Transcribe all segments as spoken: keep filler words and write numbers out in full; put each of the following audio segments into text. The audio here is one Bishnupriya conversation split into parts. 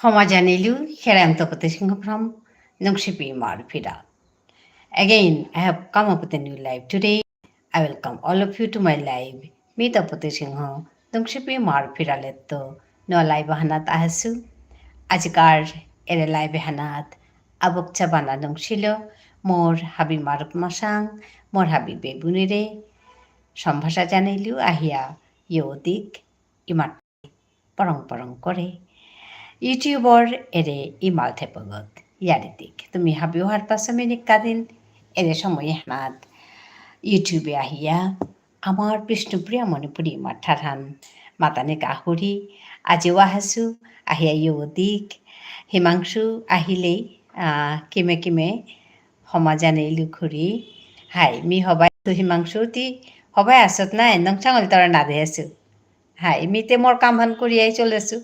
হমা জানিলু, here I am Tapati Singha from Nungshipi Imar Phira. Again, I have come up with a new live today. I welcome all of you to my live. মি তপতি সিংহ, নুংশিপি ইমার ফিরালেত্ত, নুয়া live হানাত আহেসু। আজিকার এরে live হানাত, আবক চাবানা নুংশিল, মোর হাবি মারুপ মাসাং, মোর হাবি বেবুনিরে, সম্ভাষা জানাইলু আহিয়া, ইয়ো দিক, ইমার পরং পরং করে। YouTubeর এরে ইমাল থেপগত, ইয়ারি দিক। তুমি হাবিও হারপাসো মি নিকাদিন, এরে সময় হানাত, YouTubeএ আহিয়া, আমার বিষ্ণুপ্রিয়া মণিপুরী ইমার ঠারহান, মাতানি কাহুরি, আজি ওয়াহাসু, আহিয়া ইয়ো দিক, হিমাংশু আহিলেই, আহ, কিমে কিমে, হমা জানেইলু খুরি। হাই, মি হবাই আসু হিমাংশু, তি হবাই আসত না, এন্দং চাঙল তরা না দেহেসু। হাই, মি তে মোর কামহান করিয়াই চলেসু।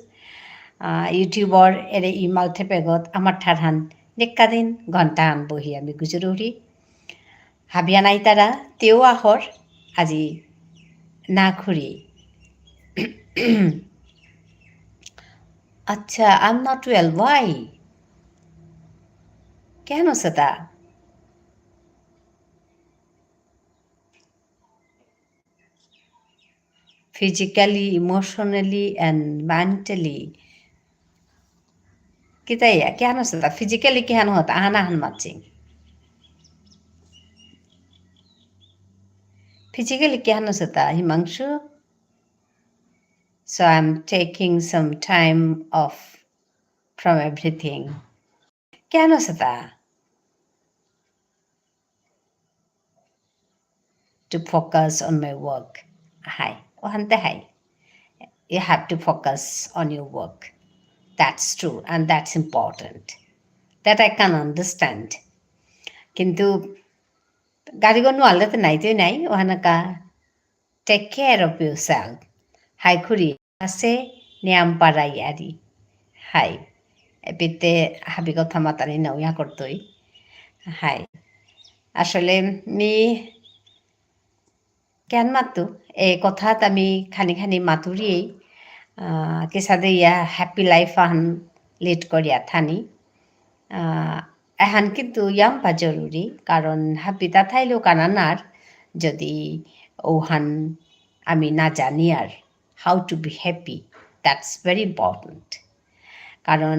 আহ, YouTubeর এরে ইমাল থেপেগত আমার ঠারহান, নিকাদিন ঘন্টাহান বহি আমি গুজরুরি। হাবিয়া নাই তারা, তেও আহর, আজি না খুরি। আচ্ছা, I'm not well. Why? কেন সেটা? Physically, emotionally and mentally. কিতা ইয়া, কিহান হসেতা? Physically কিহান হতা? আহান আহান মাচিং। Physically কিহান হসেতা, Himanshu? So I'm taking some time off from everything. কিহান হসেতা? To focus on my work. হাই, ওহানতে হাই। You have to focus on your work. That's true and that's important. That I can understand. কিন্তু গারিগ নুয়ালেতে নাইতই নাই, ওহানাকা take care of yourself. হাই খুরি, আসে নিয়াম পারা ইয়ারি। হাই। এপিতে হাবি কথা মাতানি না উয়া করতই। হাই। আসলে মি কেন মাতু? এ কথাত আমি খানি খানি মাতুরি, আহ, কিসাদে ইয়া happy life আহান lead করিয়া থানি। আহ, এহান কিন্তু ইয়াম্পা জরুরি, কারণ happy তা থাইলেও কানানার যদি ওহান আমি না জানি আর, how to be happy, that's very important. কারণ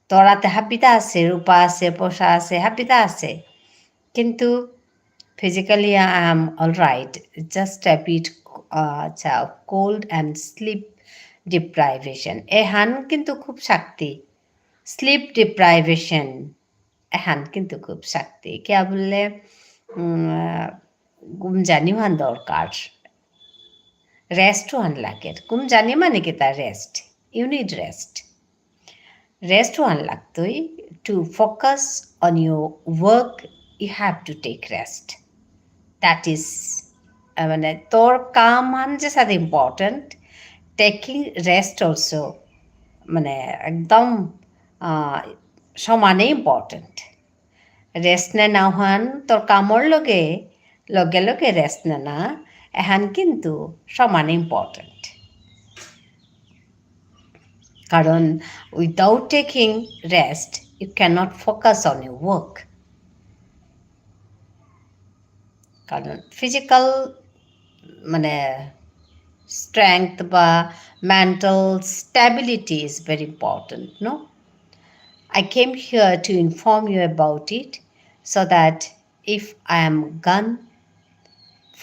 তোরাতে হাবিতা আছে, রূপা আছে, পয়সা আছে, হাবিতা আছে। কিন্তু physically I am all right, just a bit, আহ, আচ্ছা, cold and sleep deprivation। এহান কিন্তু খুব শক্তি। Sleep deprivation, এহান কিন্তু খুব শক্তি। কিয়া বুললে, উম, আহ, ঘুম জানিহান দরকার। Rest হান লাগে। ঘুম জানি মানে কিতা rest। You need rest. Rest হান লাগতই। To focus on your work, you have to take rest. That is, আহ, মানে, তোর কাম হান যেসাদে important, taking rest also, মানে, একদম, আহ, সমানে important। Rest নেনা হান তোর কামর লগে, লগে লগে rest নেনা, এহান কিন্তু সমানে important। কারণ without taking rest, you cannot focus on your work. কারণ physical, মানে, strength বা mental stability is very important, no? I came here to inform you about it so that if I am gone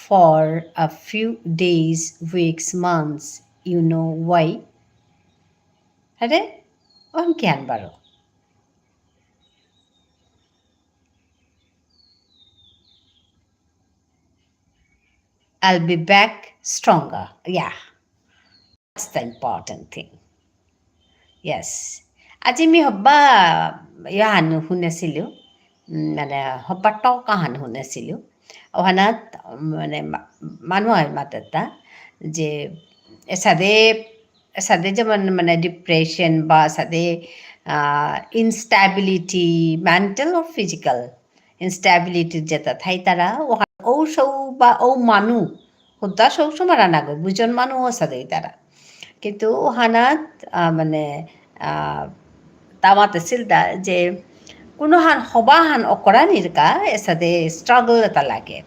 for a few days, weeks, months, you know why? আরে, ওহান কিহান বারো? I'll be back stronger. Yeah. That's the important thing. Yes. আজি মি হব্বা ইয়াহান হুনেসিলু, উম, মানে হব্বা talk আহান হুনেসিলু। ওহানাত, মানে মা-, মানু আহান মাতেতা যে এসাদে, এসাদে যেমন মানে depression বা এসাদে, আহ, instability, mental or physical, instability যেতা থাইতারা, ওহা-, ঔ সৌ বা ঔ মানু, হুদ্দা সৌ সমারা নাগো, বুজন মানু অসাদে ইতারা। কিন্তু ওহানাত, আহ, মানে, আহ, তা মাতেছিল তা যে কোনো হান হবা হান অকরানির কা এসাদে struggle এতা লাগে।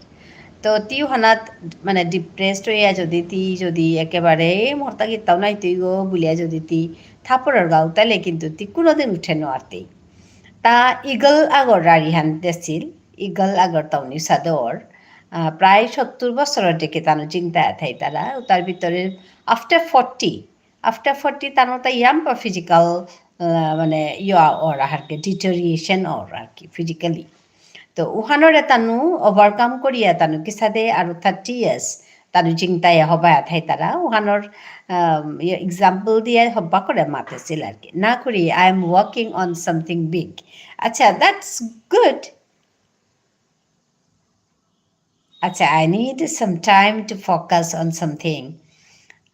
তো তি হানাত মানে depressed হইয়া যদি তি যদি একেবারে মরতা কিতাও নাই তুই গো বুলিয়া যদি তি থাপড়র গাও তাহলে কিন্তু তি কোনোদিন উঠে নোয়ারতেই। তা eagle আগর রারি হান দেছিল, eagle আগর তাউনি সাদর, আহ, প্রায় সত্তর বছর ডেকে তানু চিন্তা থাইতারা, তার ভিতরে after forty, after forty Tanu তা ইয়াম্পা physical, আহ, মানে ইয়া অর আর কি, deterioration অর আর কি, physically। তো উহানরে তানু overcome করিয়া তানু কিসাদে আরো thirty years তানু চিন্তায় হবায়া থাইতারা, উহানর, আম, ইয়ে example দিয়ে হব্বা করে মাতেছিল আর কি। না করি, I am working on something big। আচ্ছা, that's good। আচ্ছা, I need some time to focus on something।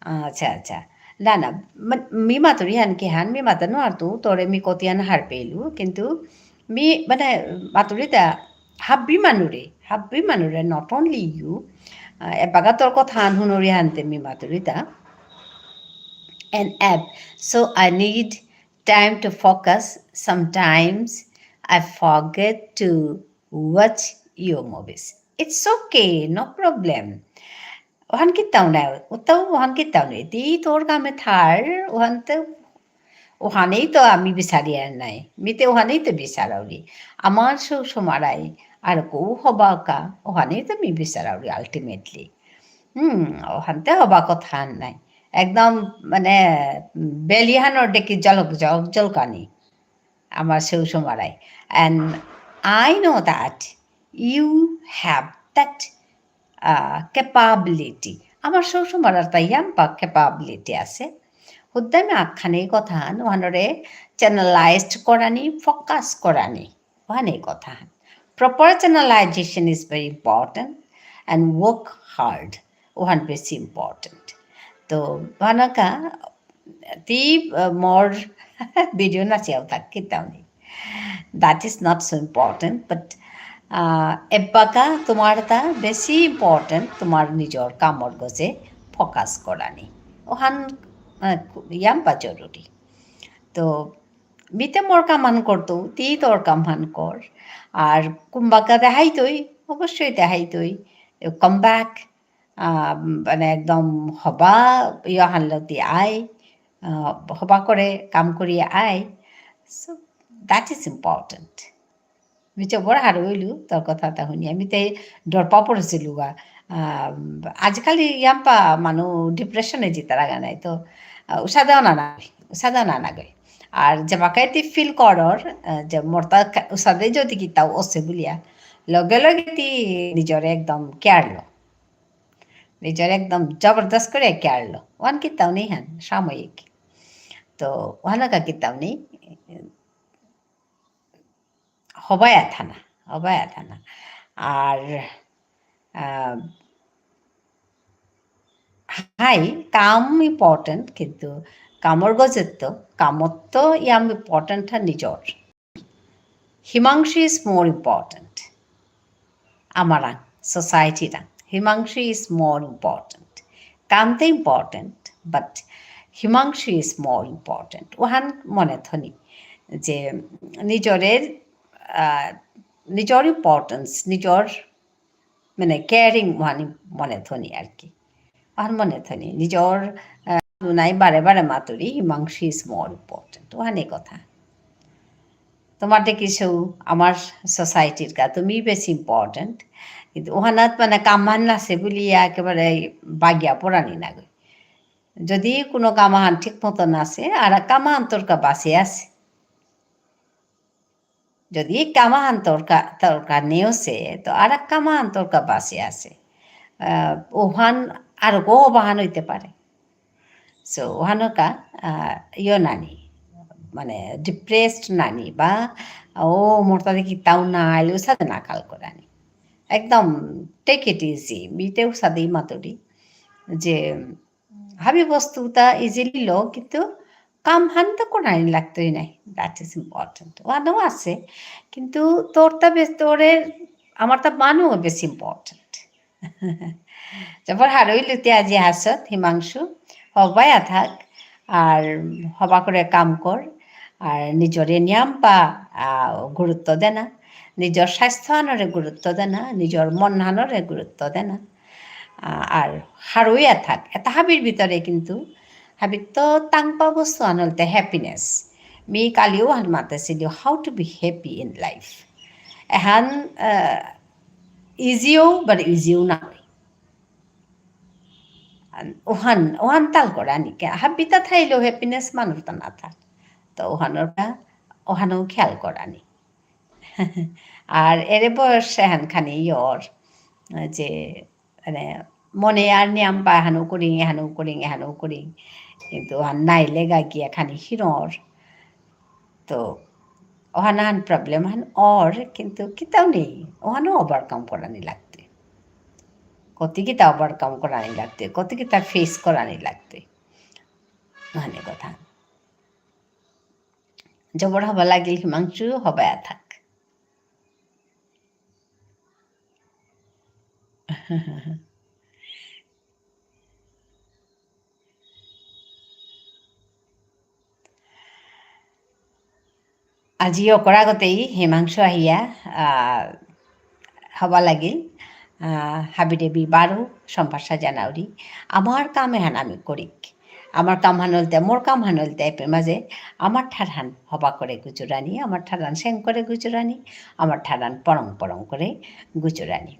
আচ্ছা, আচ্ছা। না, না, ম-, মি মাতুরি হান কি হান, মি মাতানো আর তু, তোরে মি কতিয়ান হার পেলু, কিন্তু মি, মানে, মাতুরিতা হাব্বি মানুরে, হাব্বি মানুরে, not only you, আহ, এবাকা তোর কথা হান হুনুরি হানতে মি মাতুরিতা। And app. So I need time to focus. Sometimes I forget to watch your movies. It's okay, no problem. ওহান কিতাও নাই, ওতাও ওহান কিতাও নাই। তি তোর কামে থার, ওহানতে, ওহানেই তো আমি বিচারি আর নাই। মিতে ওহানেই তো বিচারাউরি। আমার সৌ সমারাই, আর কৌ হবাকা, ওহানেই তো আমি বিচারাউরি ultimately। হুম, ওহানতে হবা কথা আর নাই। একদম, মানে, বেলিহানর দেখি জলক জলক জলকানি। আমার সৌ সমারাই। And I know that you have that, uh, capability. আমার সৌ সমারার তাই ইয়াম্পা capability আছে। হুদ্দামে আখানে কথা হান, ওহানরে channelized করানি, focus করানি। ওহানে কথা হান। Proper channelization is very important and work hard। ওহান বেশি important। তো ওহানকা তি, আহ, মোর video না চাও তাক কিতাও নেই। That is not so important, but, আহ, এবাকা তোমার তা বেশি important, তোমার নিজর কামর গজে focus করানি। ওহান, আহ, ইয়াম্পা জরুরি। তো মিতে মোর কামহান করতো, তি তোর কামহান কর। আর কুম্বাকা দেহাইতই, অবশ্যই দেহাইতই। You come back, আহ, মানে একদম হবা, ইয়া হানলো তি আই, আহ, হবা করে কাম করি I. So, that is important। মিচে বড় হারৌ ইলু, তোর কথা তা হুনি। আমি তে ডরপা পড়েছিলু গা। আহ, আজিকালি ইয়াম্পা মানু depression এ জিতারা গা নাই তো, আহ, উসাদেও না না, উসাদেও না না গই। আর যে বাকাই তি feel করর, আহ, যে মোরতা কা-, উসাদে যদি কিতাও অসে বুলিয়া, লগে লগে তি নিজরে একদম care লো। নিজরে একদম জবরদস্ত করে care লো। ওহান কিতাও নেই হান, সাময়িক। তো ওহানকা কিতাও নেই। হবায়া থানা, হবায়া থানা। আর, আহ, হাই, কাম important, কিন্তু কামর গজেত্ত, কামত্ত ইয়াম important হা নিজর। Himangshu is more important. আমারাং, society রাং, Himangshu is more important. কামতে important, but Himangshu is more important. ওহান মনে থনি যে নিজরে, আহ, নিজর importance, নিজর মানে caring ওহানি মনে থনি আর কি। ওহান মনে থনি নিজর, আহ, নাই বারে বারে Maturi, Himangshu is more important। ওহানে কথা। তোমার দেখিছো আমার society র কা তুমি বেশি important। কিন্তু ওহানাত মানে কামহান নাসে বুলিয়া একেবারে বাগিয়া পড়ানি না গই। যদি কোনো কামহান ঠিক মতো নাসে, আর কামহান তোর কা বাসে আছে। যদি কামহান তোর কা, তোর কা নেওসে, তো আর কামহান তোর কা বাসে আছে। আহ, ওহান আর গো বাহান হইতে পারে। So, ওহানকা, আহ, ইয়ো নানি, মানে, depressed নানি, বা, ও, মোরতা দেখি তাও না আইলে, উসাদে না কাল করানি। একদম, take it easy, মিতে উসাদেই মাতুরি, যে, হাবি বস্তুতা easily লো, কিন্তু কামহান তো করানি লাগতই নাই, that is important। ওহানও আছে, কিন্তু তোরতা বেশ, তোরে, আমারতা মানু বেশ important। জবর হারৌ ইলু তি আজি হাসত, হিমাংশু, হবায়া থাক। আর হবা করে কাম কর, আর নিজরে নিয়াম্পা, আহ, গুরুত্ব দেনা, নিজর স্বাস্থ্য আনরে গুরুত্ব দেনা, নিজর মন আনরে গুরুত্ব দেনা। আহ, আর হারুইয়া থাক। এতা হাবির ভিতরে কিন্তু, হাবিত্ত তাংপা বস্তু আনলতে happiness। মি কালিও হান মাতেসিলি, how to be happy in life। এহান, আহ, easyও, but easyও না হয়। আন-, ওহান, ওহান তাল করানি কে, হাবিতা থাইলেও happiness মানুর তা না থাক। তো ওহানর কা, ওহানও খেয়াল করানি। আর এরে বয়স এহান খানি ইয়র, যে, মানে, মনে আর নিয়াম পা এহানও করিং, এহানও করিং, এহানও করিং। কিন্তু ওহান নাইলে গাগিয়া খানি হিরর। তো, ওহান আহান problem হান অর, কিন্তু কিতাও নেই। ওহানও overcome করানি লাগতে। কতি কিতা overcome করানি লাগতে, কতি কিতা face করানি লাগতে। ওহানে কথা। জবর হবা লাগিল হিমাংশু, হবায়া থাক। আজি অকরা আগতেই হিমাংশু আহিয়া, আহ, হবা লাগিল, আহ, হাবিরে বি বারো সম্ভাষা জানাউরি। আমার কাম এহান আমি করিক। আমার কাম হান হলতে, মোর কাম হান হলতে এপে মাঝে আমার ঠারহান হবা করে গুজরানি, আমার ঠারহান সেং করে গুজরানি, আমার ঠারহান পরং পরং করে গুজরানি।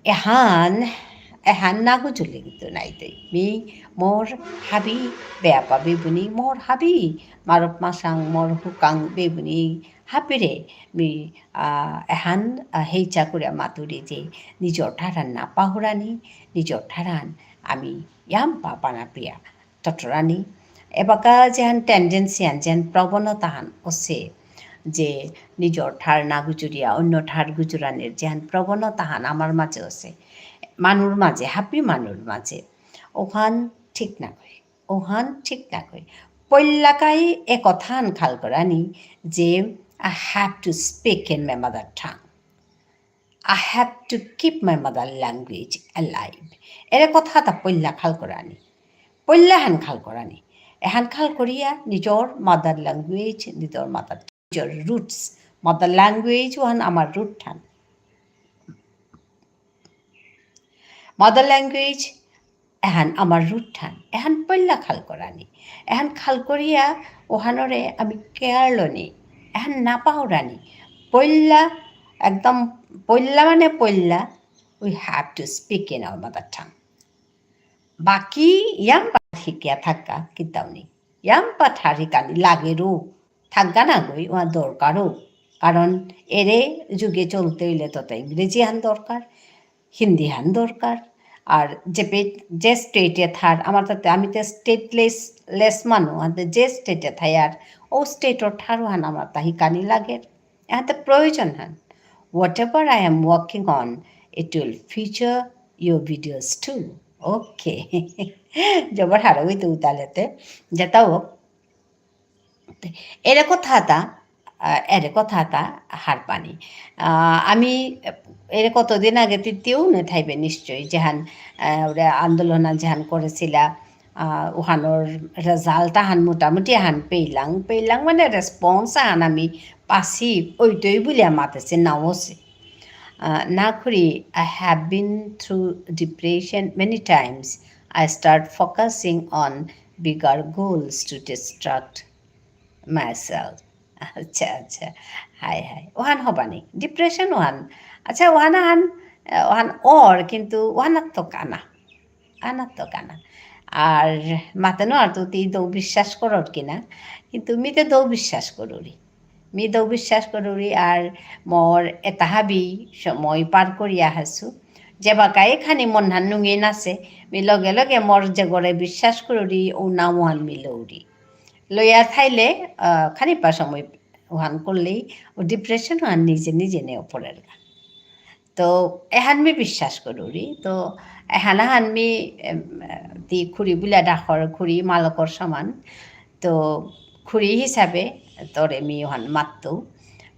এহান, এহান না গুজুলে কিন্তু নাই দই। মি মোর হাবি বেয়াপা বেবুনি, মোর হাবি মারপ মাসাং, মোর হুকাং বেবুনি হাবিরে মি, আহ, এহান, আহ, হেইচা করিয়া মাতুরি যে নিজর ঠারহান না পাহুরানি, নিজর ঠারহান আমি ইয়াম পাপানা পিয়া তটরানি। এবাকা যেহান tendency হান, যেহান প্রবণতা হান অসে, যে নিজর ঠার না গুজুরিয়া অন্য ঠার গুজুরানির যেহান প্রবণতা হান আমার মাঝে অসে, মানুর মাঝে, হাবি মানুর মাঝে, ওহান ঠিক না কই, ওহান ঠিক না কই। পল্লাকাই এ কথা হান খাল করানি যে, I have to speak in my mother tongue. I have to keep my mother language alive. এরে কথা তা পল্লা খাল করানি। পল্লা হান খাল করানি। এহান খাল করিয়া নিজর mother language, নিজর mother, নিজর roots। Mother language ওহান আমার root হান। Mother language এহান আমার root হান, এহান পল্লা খাল করানি। এহান খাল করিয়া ওহানরে আমি care লনি, এহান না পাহুরানি। পল্লা, একদম পল্লা মানে Palla, we have to speak in our mother tongue. বাকি ইয়াম পাঠার হিকিয়া থাকা কিতাও নেই। ইয়াম পাঠার হিকানি লাগেরও, থাকা না গই, ওয়া দরকারও। কারণ এরে যুগে চলতে হইলে তো, তো ইংরেজি হান দরকার, হিন্দি হান দরকার। আর যে পে-, যে state এ থার, আমার তাতে, আমি তো stateless, less মানু, আনতে যে state এ থাই আর, ও state র ঠারও হান আমার তা হিকানি লাগের। এহাতে প্রয়োজন হান। Whatever I am working on, it will feature your videos too. Okay. জবর হারৌ ইতু উতালেতে। যেতাও, এরে কথা তা, আহ, এরে কথা তা হারপানি। আহ, আমি এরে কতদিন আগে তিতিও নে থাইবে নিশ্চয়ই, যেহান, আহ, ওরা আন্দোলন যেহান করেছিলা, আহ, ওহানোর result আহান মোটামুটি আহান পেইলাং, পেইলাং মানে response আহান আমি পাসি, ওইটাই বুলিয়া মাতেছে না ওসে। আহ, না করি, I have been through depression many times. I start focusing on bigger goals to distract myself. আচ্ছা, আচ্ছা। হাই, হাই। ওহান হবানি। Depression ওহান। আচ্ছা, ওহান আহান, আহ, ওহান অর, কিন্তু ওহানাত তো কানা। আনাত্ত কানা। আর মাতে নুয়ারতু তি দৌ বিশ্বাস করর কিনা, কিন্তু মি তে দৌ বিশ্বাস করুরি। মি দৌ বিশ্বাস করুরি আর মোর এতা হাবি সময় পার করিয়া আহাসু। যেবাকা এখানি মনহান নুঙে নাসে, মি লগে লগে মোর যেগরে বিশ্বাস করুরি, ও নাম ওহান মি লৌরি। লইয়া থাইলে, আহ, খানিপা সময় ওহান করলেই ও depression ওহান নিজে নিজে নেও পড়েরগা। তো এহান মি বিশ্বাস করুরি। তো এহান আহান মি, এম, তি খুড়ি বুলা ডাকর, খুড়ি মালকর সমান। তো খুড়ি হিসাবে তোরে মি ওহান মাততু।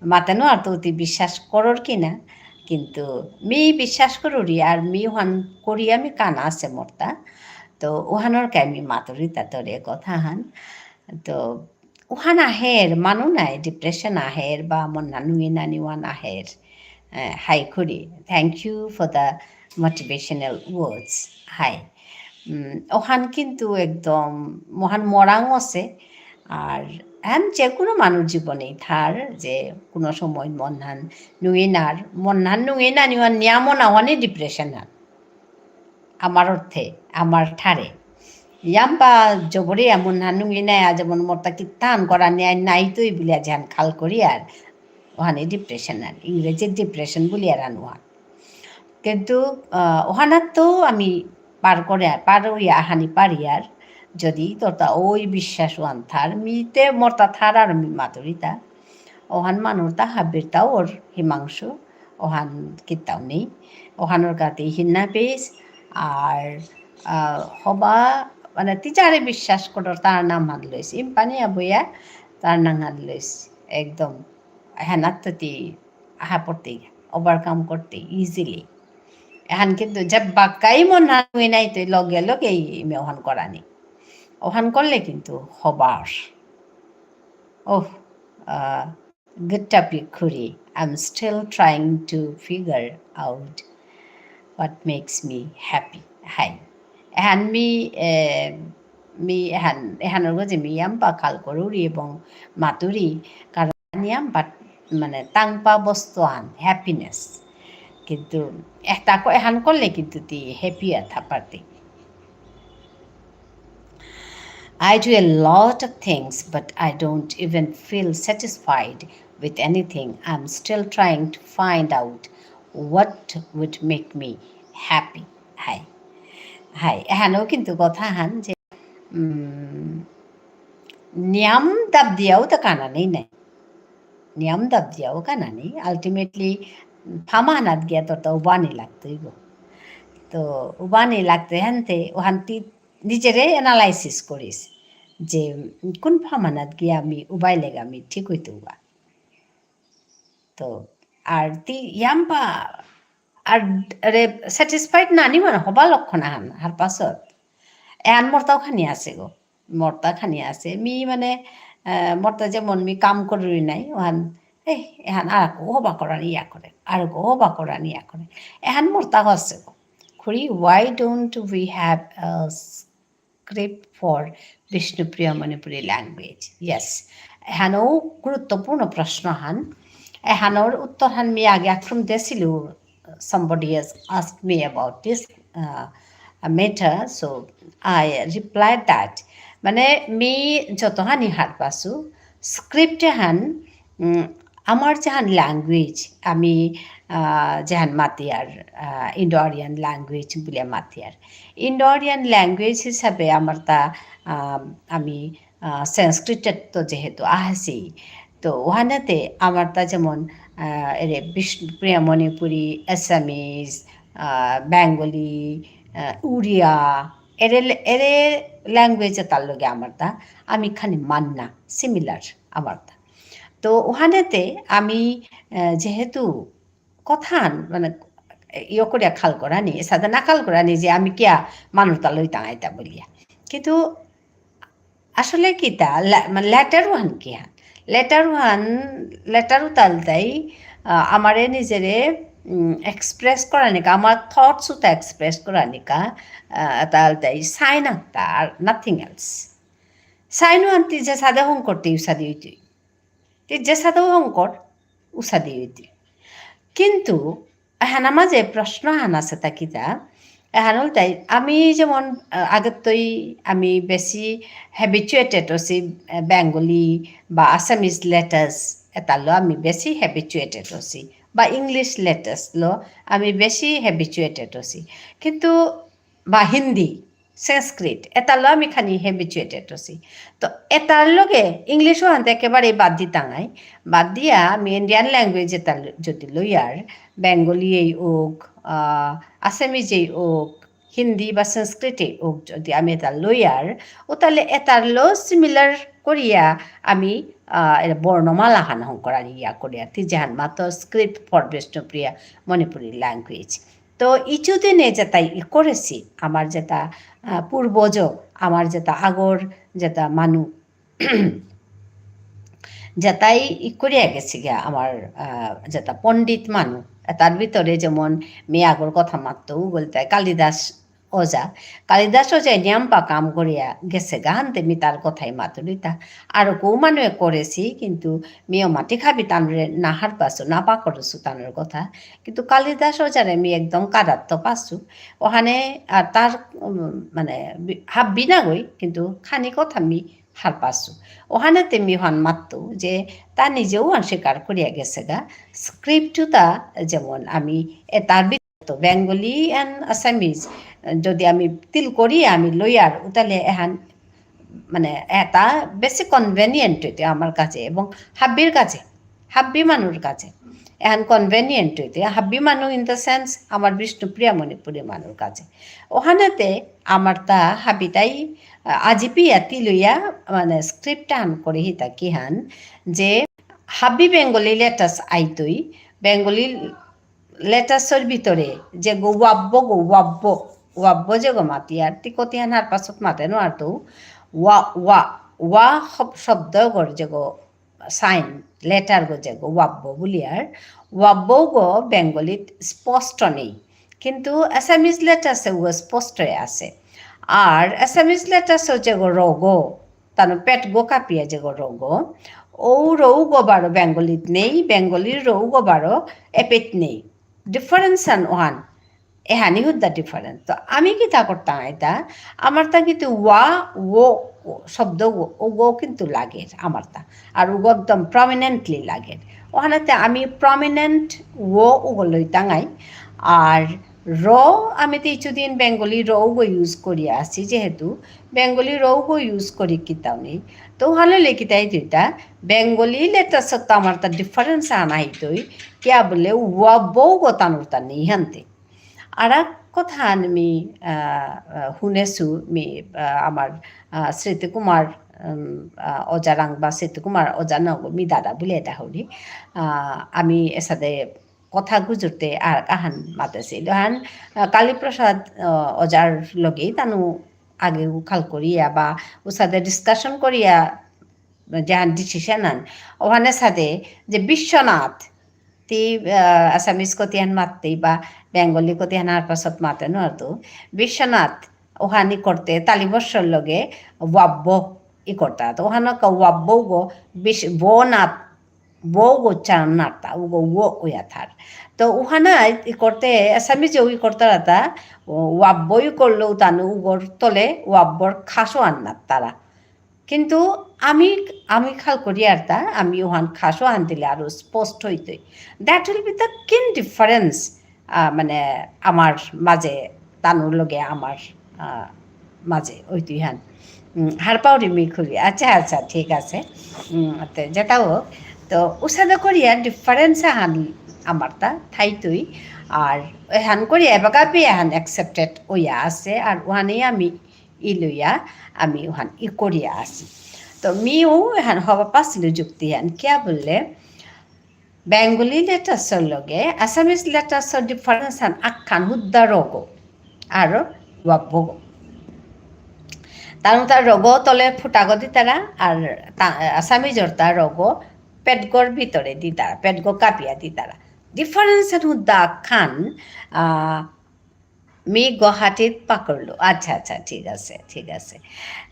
মাতে নুয়ারতু তি বিশ্বাস করর কিনা, কিন্তু মি বিশ্বাস করুরি আর মি ওহান করি আমি কানা আছে মোরতা। তো ওহানর কা মি মাতুরিতা তোরে কথাহান। তো ওহান আহের, মানু নাই, depression আহের, বা মনহান নুঙি নানি ওহান আহের। এ, হাই খুড়ি, thank you for the motivational words. হাই। উম, ওহান কিন্তু একদম মহান মরাং আছে। আর এহান যে কোনো মানুর জীবনেই থার যে কোনো সময় মনহান নুঙি নার, মনহান নুঙি নানি ওহান নিয়ামনা ওহানে depression হান। আমার অর্থে, আমার ঠারে। ইয়াম্পা জবরে এমন হানুঙি নাই, আজ এমন মোরতা কিত্তান করা নিয়াই নাই তো এই বুলিয়া যেহান খাল করি আর ওহানে depression আর ইংরেজির depression বুলিয়ার আন ওহান। কিন্তু, আহ, ওহানাত তো আমি পার করে আর, পার হইয়া আহানি পারি আর, যদি তোরতা ওই বিশ্বাস ওহান থার, মিতে মোরতা থার আর মি মাতুরিতা, ওহান মানুরতা হাবিরতা ওর হিমাংশু, ওহান কিত্তাও নেই। ওহানর কাতে হিন্না পেস, আর, আহ, হবা, মানে, তি যারে বিশ্বাস করর, তার নাম হান লইস। ইম্পানি আবুয়া, তার নাম হান লইস। একদম, হেনাত তো তি আহা পড়তে, overcome করতে, easily। এহান কিন্তু যে বাক্কাই মন হান হই নাই, তো লগে লগেই মে ওহান করানি। ওহান করলে কিন্তু হবার। ওহ, আহ, Good topic, খুড়ি। I'm still trying to figure out what makes me happy. হাই। এহান মি, এ, মি এহান, এহানর গজে মি ইয়াম্পা খাল করুরি এবং মাতুরি, কারণ ইয়াম্পা, মানে, তাংপা বস্তু আন, happiness। কিন্তু এতা ক-, এহান করলে কিন্তু তি happy আথা পারতি। I do a lot of things, but I don't even feel satisfied with anything. I'm still trying to find out what would make me happy. হাই। হাই। এহানও কিন্তু কথা হান যে, উম, নিয়াম দাব দিয়াও তো কানা নেই নাই। নিয়াম দাব দিয়াও কানা নেই। Ultimately, ফামানাত গিয়া তো, তো উবানি লাগতই গো। তো উবানি লাগতে হানতে, ওহান্তি নিজেরে analysis করিস যে কোন ফামানাত গিয়া আমি উবাই লেগা আমি ঠিক হইতে উবা। তো আর তি ইয়াম্পা আর রে satisfied নানি মানে হবা লক্ষণ আহান হার পাছত। এহান মোরতাও খানি আছে গো। মোরতা খানি আছে। মি মানে, আহ, মোরতা যেমন মি কাম করুরি নাই, ওহান, এ, এহান আর কো হবা করানি ইয়া করে, আর কো হবা করানি ইয়া করে। এহান মোরতা আছে গো। খুড়ি, why don't we have a script for Bishnupriya Manipuri language? Yes. এহানও গুরুত্বপূর্ণ প্রশ্ন হান। এহানর উত্তর হান মি আগে আক্রম দেছিলু, somebody has asked me about this, uh, matter, so I replied that. মানে, মি যতহানি হার পাসু, script হান, উম, আমার যেহান language, আমি, আহ, যেহান মাতিয়ার, আহ, Indo-Aryan language বুলে মাতিয়ার। Indo-Aryan language হিসাবে আমার তা, আহ, আমি, আহ, সংস্কৃত তো যেহেতু আহেসি, তো ওহানেতে আমার তা যেমন, আহ, এরে বিষ্ণুপ্রিয়া মণিপুরী, Assamese, আহ, Bengali, আহ, উড়িয়া, এরে, এরে language তার লগে আমার তা, আমি খানি মান্না, similar আমার তা। তো ওহানেতে আমি, আহ, যেহেতু কথান, মানে, ইয়ে করিয়া খাল করানি, সাদা না খাল করানি যে আমি কিয়া মানু তা লই টাঙাইতা বুলিয়া। কিন্তু আসলে কিতা, লে-, মানে, letter ওহান কিহান? Letter ওহান, letter উতালতাই, আহ, আমারে নিজেরে, উম, express করানিকা, আমার thoughts উতা express করানিকা, আহ, তালতাই sign আনতা, আর nothing else। Sign ওহান তি যে সাদে হং করতে উসাদি হইতে। তি যে সাদে হং কর, উসাদি হইতে। কিন্তু এহান আমার যে প্রশ্ন আহান আছে তা কিতা, এহান হল তাই আমি যেমন, আহ, আগেত্তই আমি বেশি habituated আছি, আহ, Bengali বা Assamese letters এতালো আমি বেশি habituated আছি, বা English letters লো আমি বেশি habituated আছি। কিন্তু, বা হিন্দি, সংস্কৃত, এতালো আমি খানি habituated আছি। তো এতার লগে English ওহানতে একেবারে বাদ দিতাঙাই, বাদ দিয়া আমি Indian language এতা ল-, যদি লইয়ার, Bengali এই ওক, আহ, Assamese এই ওক, হিন্দি বা সংস্কৃত এই ওক, যদি আমি এতা লইয়ার, ও তাহলে এতার লো similar করিয়া আমি, আহ, এর বর্ণমালা হান হং করার ইয়া করিয়া, তি যেহান মাতো script for Bishnupriya Manipuri language। তো ইচুদিনে যেতা ই করেছি, আমার যেতা, আহ, পূর্বজ, আমার যেতা আগর যেতা মানু, যেতাই ই করিয়া গেসিগা আমার, আহ, যেতা পণ্ডিত মানু, তার ভিতরে যেমন মি আগর কথা মাততৌ, বুলতে কালিদাস ওজা। কালিদাস ওজা নিয়ামপা কাম করিয়া গেসেগা, হানতে মি তার কথাই মাতুরিতা। আর কৌ মানুয়ে করেসি, কিন্তু মিও মাটি খাবি তানরে না হারপাসু, না পাকরসু তানর কথা। কিন্তু কালিদাস ওজারে মি একদম কাদাত্ত পাসু। ওহানে আর তার, উম, মানে, বি-, হাব্বি নাগই, কিন্তু খানি কথা মি হারপাসু। ওহানেতে মি ওহান মাততৌ যে তা নিজেও অস্বীকার করিয়া গেসেগা। Script তা যেমন আমি এ তার ভিতরে তো Bengali and Assamese যদি আমি তিল করি আমি লয়ার, উতালে এহান মানে এতা বেশি convenient হইতে আমার কাছে এবং হাব্বির কাছে, হাব্বি মানুর কাছে। এহান convenient হইতে হাব্বি মানু in the sense আমার বিষ্ণুপ্রিয়া মণিপুরী মানুর কাছে। ওহানেতে আমার তা হাবিতাই, আহ, আজিপিয়া তিলুইয়া, মানে, script হান করে হিতা কিহান, যে হাবি Bengali letters আইতই, Bengali letters র ভিতরে যে গো ওয়াব্ব গো, ওয়াব্ব, ওয়াব্ব যে গো মাতিয়ার, তি কতিহান হারপাসত মাতে নো আর তো, ওয়া, ওয়া, ওয়া হব-, শব্দ গর যে গো sign, letter গো যে গো ওয়াব্ব বুলিয়ার, ওয়াব্ব গো Bengali ত স্পষ্ট নেই। কিন্তু Assamese letters এ গো স্পষ্ট আছে। আর Assamese letters এ যে গো র গো, তানু পেট গো কাপিয়া যে গো র গো, ও র উ গো বারো Bengali ত নেই, Bengali র উ গো বারো এপেত নেই। Difference আন ওহান। এহানি হুদ্দা difference। তো আমি কিতা করতাম এটা? আমার তা কিন্তু ওয়া, ও, ও শব্দ ও, ও গো কিন্তু লাগের আমার তা। আর ও গো একদম prominently লাগের। ওহানেতে আমি prominent ও, ও গো লইতাঙাই। আর র, আমি তো কিছুদিন Bengali র ও গো use করিয়া আসি, যেহেতু Bengali র ও গো use করি কিতাও নেই। তো ওহানে লেখিতাই দুইটা, Bengali letters তো আমার তা difference আনা হইতই। কিয়া বুলে ওয়া বউ গো তানুর তা নেই হানতে। আর এক কথা আমি, আহ, আহ, শুনেছু, মি, আহ, আমার, আহ, স্মৃতি কুমার, উম, আহ, ওজা রাংবা স্মৃতি কুমার ওজা নগ, মি দাদা বুলে এটা হলি। আহ, আমি এসাদে কথা গুজরতে আর কাহান মাতেছিল। হান, আহ, কালীপ্রসাদ, আহ, ওজার লগেই তানু আগেও খাল করিয়া বা উসাদে discussion করিয়া যেহান decision আন, ওহানে সাদে যে বিশ্বনাথ, তি, আহ, Assamese কতিহান মাততেই বা Bengali কতিহান আর পাছত মাতে নো আর তো, বিশ্বনাথ, ওহানি করতে তালিবর্ষর লগে ওয়াব্ব ই করতা। তো ওহানো কা ওয়াব্ব গো বিশ-, বো নাথ, বো গো চান নাথা, উগো ও উয়া থার। তো ওহানা ই করতে Assamese ও ই করতারা তা, ও ওয়াব্ব ই করলো তানু উগর তলে ওয়াব্বর খাসো আন নাথ তারা। কিন্তু আমি, আমি খাল করি আর তা, আমি ওহান খাসো আন দিলে আরো স্পষ্ট হইতই। That will be the keen difference, আহ, মানে আমার মাঝে, তানুর লগে আমার, আহ, মাঝে ওইতই হান। উম, হারপাউরি মি খুলি। আচ্ছা, আচ্ছা, ঠিক আছে। উম, তে যেটা হোক, তো উসাদে করিয়া difference হান আমার তা থাইতই। আর এহান করিয়া এবাকা বি এহান accepted ওইয়া আছে, আর ওহানেই আমি ই লইয়া আমি ওহান ই করিয়া আছি। তো মিও এহান হবা পাসিলু যুক্তি হান, কিয়া বুললে, Bengali letters র লগে Assamese letters র difference হান আখান হুদ্দা র গো আর ওয়াব্ব গো। তানু তার র গো তলে ফুটাগো দিতারা, আর তা-, Assamese র তা র গো পেটগর ভিতরে দিতারা, পেটগো কাপিয়া দিতারা। Difference হান হুদ্দা আখান, আহ, মি গুয়াহাটিত পাকরলো। আচ্ছা, আচ্ছা, ঠিক আছে, ঠিক আছে।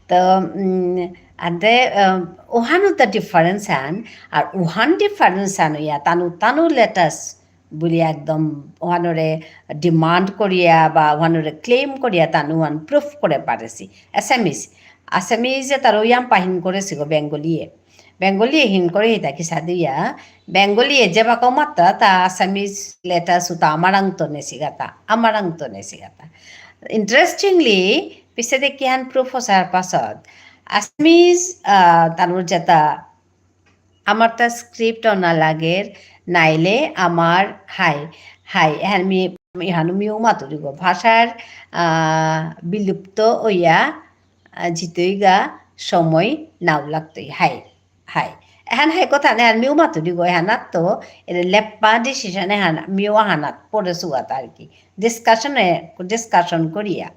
তো, উম, আদে, আহ, ওহানো তা difference আন, আর ওহান difference আন ইয়া তানু, তানু letters বুলি একদম ওহানরে demand করিয়া বা ওহানরে claim করিয়া তানু ওহান proof করে পারেসি। Assamese, Assamese এ তার ওয়াম পাহিন করেসি গো Bengali এ। Bengali এ হিন করে হিতা কিসাদে ইয়া, Bengali এ যেবাকা মাত্রা তা Assamese letters উতা আমারাংত নেসিগাতা, আমারাংত নেসিগাতা। Interestingly, পিছে দেখি হান proof হসার পাছত, Assamese, আহ, তানুর যেতা, আমার তা script অনা লাগের, নাইলে আমার হাই, হাই, এহান মি, এহান মিও মাতুরি গো, ভাষার, আহ, বিলুপ্ত ওইয়া, আহ, জিতইগা সময় নাও লাগতই। হাই, হাই। এহান হাই কথা নে, আর মিও মাতুরি গো, এহানাত তো, এর লেপ্পা decision এহান, মিও আহানাত পড়ে সুয়াত আর কি। Discussion এ, discussion করিয়া।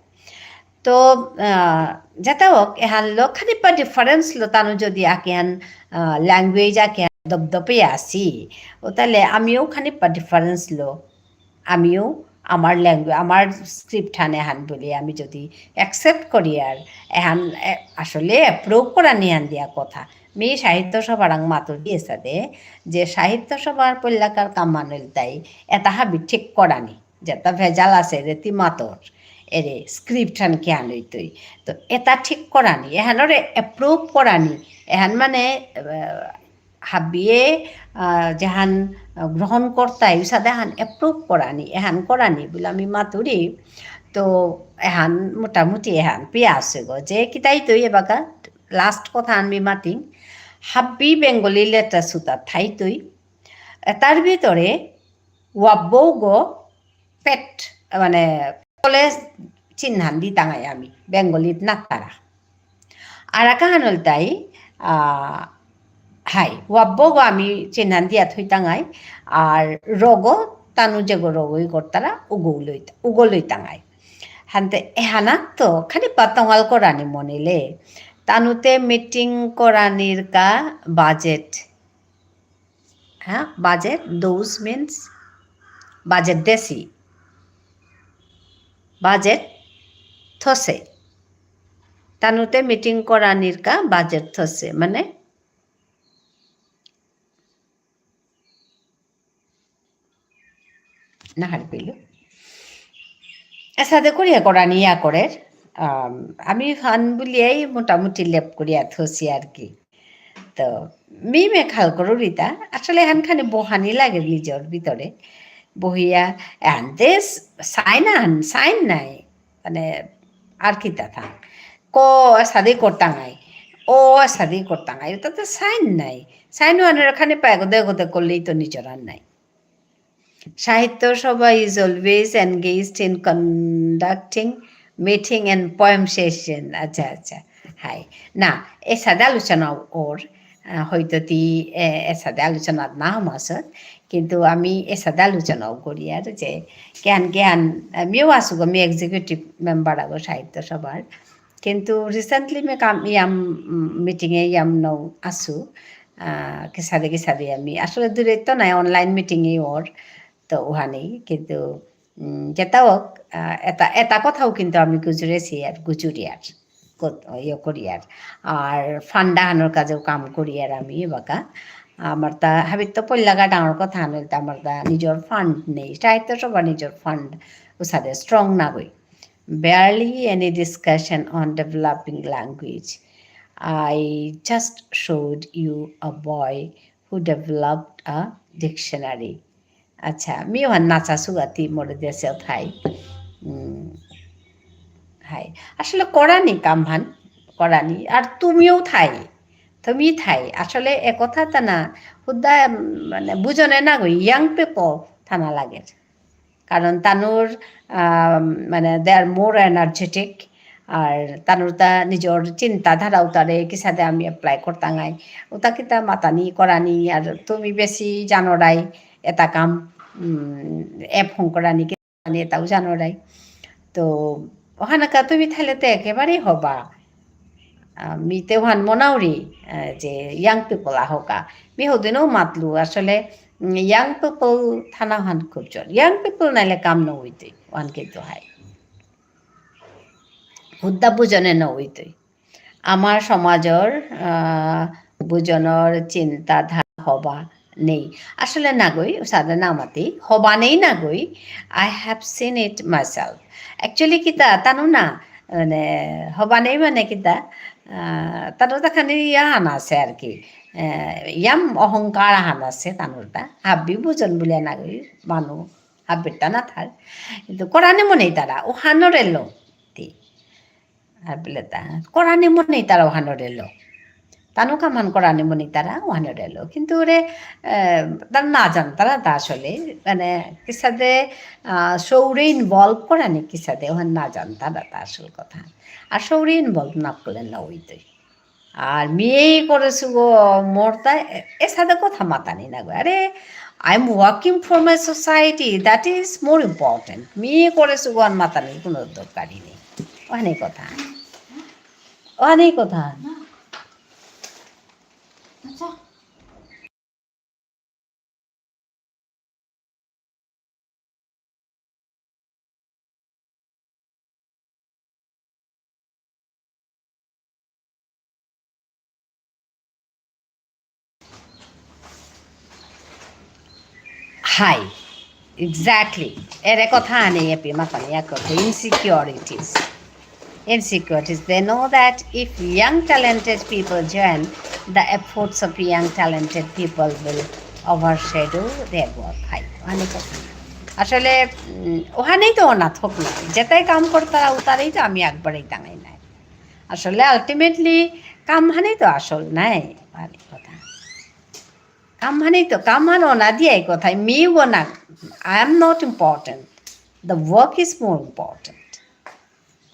তো, আহ, যেটা হোক, এহান লো খানিকটা difference লো তানু যদি আকেহান, আহ, language আকেহান দপদপে আসি, ও তাহলে আমিও খানিকটা difference লো, আমিও আমার language, আমার script হান এহান বলি আমি যদি accept করি আর এহান এ-, আসলে approve করানি হান দিয়া কথা। মি সাহিত্য সভারাং মাতুরি এসাদে যে সাহিত্য সভার পল্লাকার কামান ইলতাই এতা হাবি ঠিক করানি। যেতা ভেজাল আসে রে তি মাতর, এরে script হান কিহান ইতই। তো এতা ঠিক করানি, এহানরে approve করানি, এহান মানে, আহ, হাবিয়ে, আহ, যেহান, আহ, গ্রহণ করতাই, উসাদে হান approve করানি, এহান করানি বুলে আমি মাতুরি। তো এহান মোটামুটি এহান পিয়া আসে গো, যে কিতা ইতই এবাকা last কথা আমি মাতিং, হাবি Bengali letter সুতা থাইতই, এতার ভিতরে ওয়াব্বৌগো পেট, মানে, কলেজ চিহ্নান দিতাঙাই আমি, Bengali ত নাতারা। আর আকাহান ইলতাই, আহ, হাই, ওয়াব্বৌগো আমি চিহ্নান দিয়া থইতাঙাই, আর রগো, তানু যেগো রগই করতারা, উগো লইতা-, উগো লইতাঙাই। হানতে এহানাত তো খানি পাতঙ্গাল করানি মনিলে, তানুতে meeting করানির কা budget, হ্যাঁ, budget, those means budget দেসি। Budget থসে। তানুতে meeting করানির কা budget থসে, মানে, না হারপিলু। এসাদে করিয়া করানি ইয়া করের। আম, আমি হান বুলিয়াই মোটামুটি লেপ করিয়া থসি আর কি। তো, মি মে খাল করুরিতা, আসলে হান খানি বহানি লাগে নিজর ভিতরে। বহিয়া, and this sign আন, sign নাই। মানে, আর কিতা থাক। ক এসাদে করতাঙাই, অ এসাদে করতাঙাই, ওতা তো sign নাই। Sign ওহানর খানি পায় গদে গদে করলেই তো নিজর আর নাই। সাহিত্য সভা is always engaged in conducting meeting and poem session. আচ্ছা, আচ্ছা। হাই। না, এসাদে আলোচনা ওর, আহ, হয়তো তি, এ, এসাদে আলোচনা না হমাসত, কিন্তু আমি এসাদে আলোচনাও করি আর যে কেন কেন, আহ, মিও আসুগো, মি executive member আগো সাহিত্য সভার। কিন্তু recently মি কাম ইয়াম, উম, meeting এ ইয়াম নৌ আসু, আহ, কিসাদে কিসাদে আমি আসলে দূরে তো নাই, online meeting এ ওর, তো ওহানেই, কিন্তু, উম, যেটা হোক, আহ, এটা, এটা কথাও কিন্তু আমি গুজরেছি আর গুজুরি আর, কত-, ইয়ে করি আর। আর fund আহানর কাজেও কাম করি আর আমি এবাকা। আমার তা হাবিত তো পল্লাগা ডাঙর কথা আনল, তা আমার তা নিজর fund নেই, সাহিত্য সভা নিজর fund উসাদে strong না হই। Barely any discussion on developing language. I just showed you a boy who developed a dictionary. আচ্ছা, মি ওহান নাচা সুগাতি মোরে দেশে থাই। উম, হাই। আসলে করানি কামহান, করানি। আর তুমিও থাই, তুমি থাই। আসলে এ কথা তা না, হুদা, উম, মানে, বুঝনে না গই, young people থানা লাগে। কারণ তানুর, আহ, মানে, they are more energetic, আর তানুর তা নিজর চিন্তাধারা উতারে কিসাদে আমি apply করতাঙাই। উতা কিতা মাতানি করানি, আর তুমি বেশি জানো রাই, এটা কাম, উম, এ ফোন করানি, কি জানি এটাও জানো রাই। তো, ওহানাকা তুমি থাইলে তো একেবারেই হবা। আহ, মি তে ওহান মনাউরি, আহ, যে young people আহকা। মি হদিনও মাতলু, আসলে, উম, young people থানা হান খুব জোর। Young people নাইলে কাম না হইতে, ওহান কিন্তু হাই। হুদ্দা বুঝনে না হইতে। আমার সমাজর, আহ, বুঝনর চিন্তাধারা হবা নেই। আসলে নাগই, সাদা নামাতি, হবা নেই নাগই। I have seen it myself. Actually, কিতা, তানু না, মানে, হবা নেই মানে কিতা, আহ, তানু তা খানি ইয়াহান আছে আর কি। আহ, ইয়াম অহংকার আহান আছে তানুর তা। হাবি বুঝন বুলিয়া নাগই, মানু, হাবির তা না থার। কিন্তু করানি মনেই তারা, ওহানরে লো, তি। আর বুলে তা, করানি মনেই তারা ওহানরে লো। তানু কামান করানি মনেই তারা ওহানরে লো। কিন্তু ওরে, আহ, তার না জানতারা তা আসলে, মানে, কিসাদে, আহ, সৌরে involve করানি কিসাদে, ওহান না জানতারা তা আসল কথা। আর সৌরে involve না করলে না হইতই। আর মি এই করেসু গো, মোর তা এ-, এসাদে কথা মাতানি না গো। আরে, I am working for my society, that is more important. Me এই করেসু গো, আর মাতানির কোনো দরকারই নেই। অহানি কথা। অহানি কথা। আচ্ছা। হাই, exactly. এরে কথা আনে এপি মাতানি এক কথা, insecurities. Insecurities. They know that if young talented people join, the efforts of young talented people will overshadow their work. হাই, অহানি কথা। আসলে, উম, অহানেই তো অনাথ হোক না। যেটাই কাম করতারা, উতারেই তো আমি একবারেই টাঙাই নাই। আসলে ultimately কাম হানেই তো আসল নাই। অহানি কথা। কাম হানেই তো, কাম হান অনা দিয়াই কথাই, মি অনা, I am not important. The work is more important.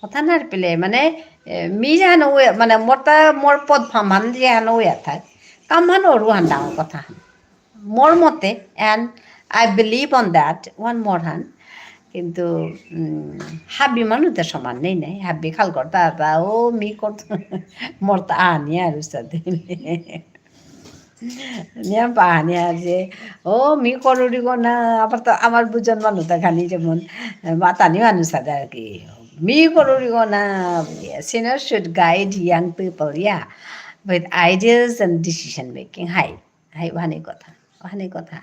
কথা না পেলে, মানে, এ, মি যেহান ওয়ে, মানে, মোরতা, মোর পদ ফাম হান যেহান ওয়ে থাক, কাম হান অরু হান ডাঙর কথা হান। মোর মতে, and I believe on that, one more হান। কিন্তু, উম, হাবি মানু তো সমান নেই নাই, হাবি খাল করতা, তা, ও, মি করতা, মোরতা আনি আর উস্তাদে। নিয়াম পাহানি আর যে, "ও, মি করুরি গো না।" আবার তো আমার বুজন মানু তা খানি যেমন, এ, মাতানি মানু সাদে আর কি। "মি করুরি গো না।" Senior should guide young people, yeah, with ideas and decision making. হাই, হাই, অহানি কথা, অহানি কথা।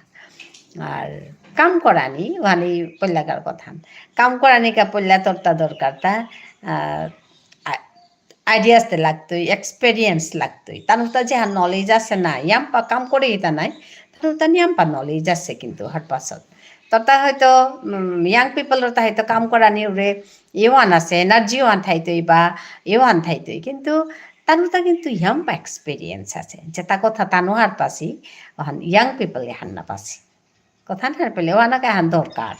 আর কাম করানি, অহানি পল্লাকার কথা। কাম করানি কা পল্লা তরতা দরকার তা, আহ, আ-, ideas তে লাগতই, experience লাগতই। তানুতা যেহান knowledge আছে না, ইয়াম্পা কাম করে ইতা নাই, তানুতা নিয়াম্পা knowledge আছে কিন্তু হারপাসত। ততা হয়তো, উম, young people তা হয়তো কাম করানি উরে ইওয়ান আছে, energy ওয়ান থাইতই বা ইওয়ান থাইতই, কিন্তু তানুতা কিন্তু ইয়াম্পা experience আছে। যেটা কথা তানু হারপাসি, অহান young people এ হার না পাসি। কথা না পেলে, অহানাকা হান দরকার।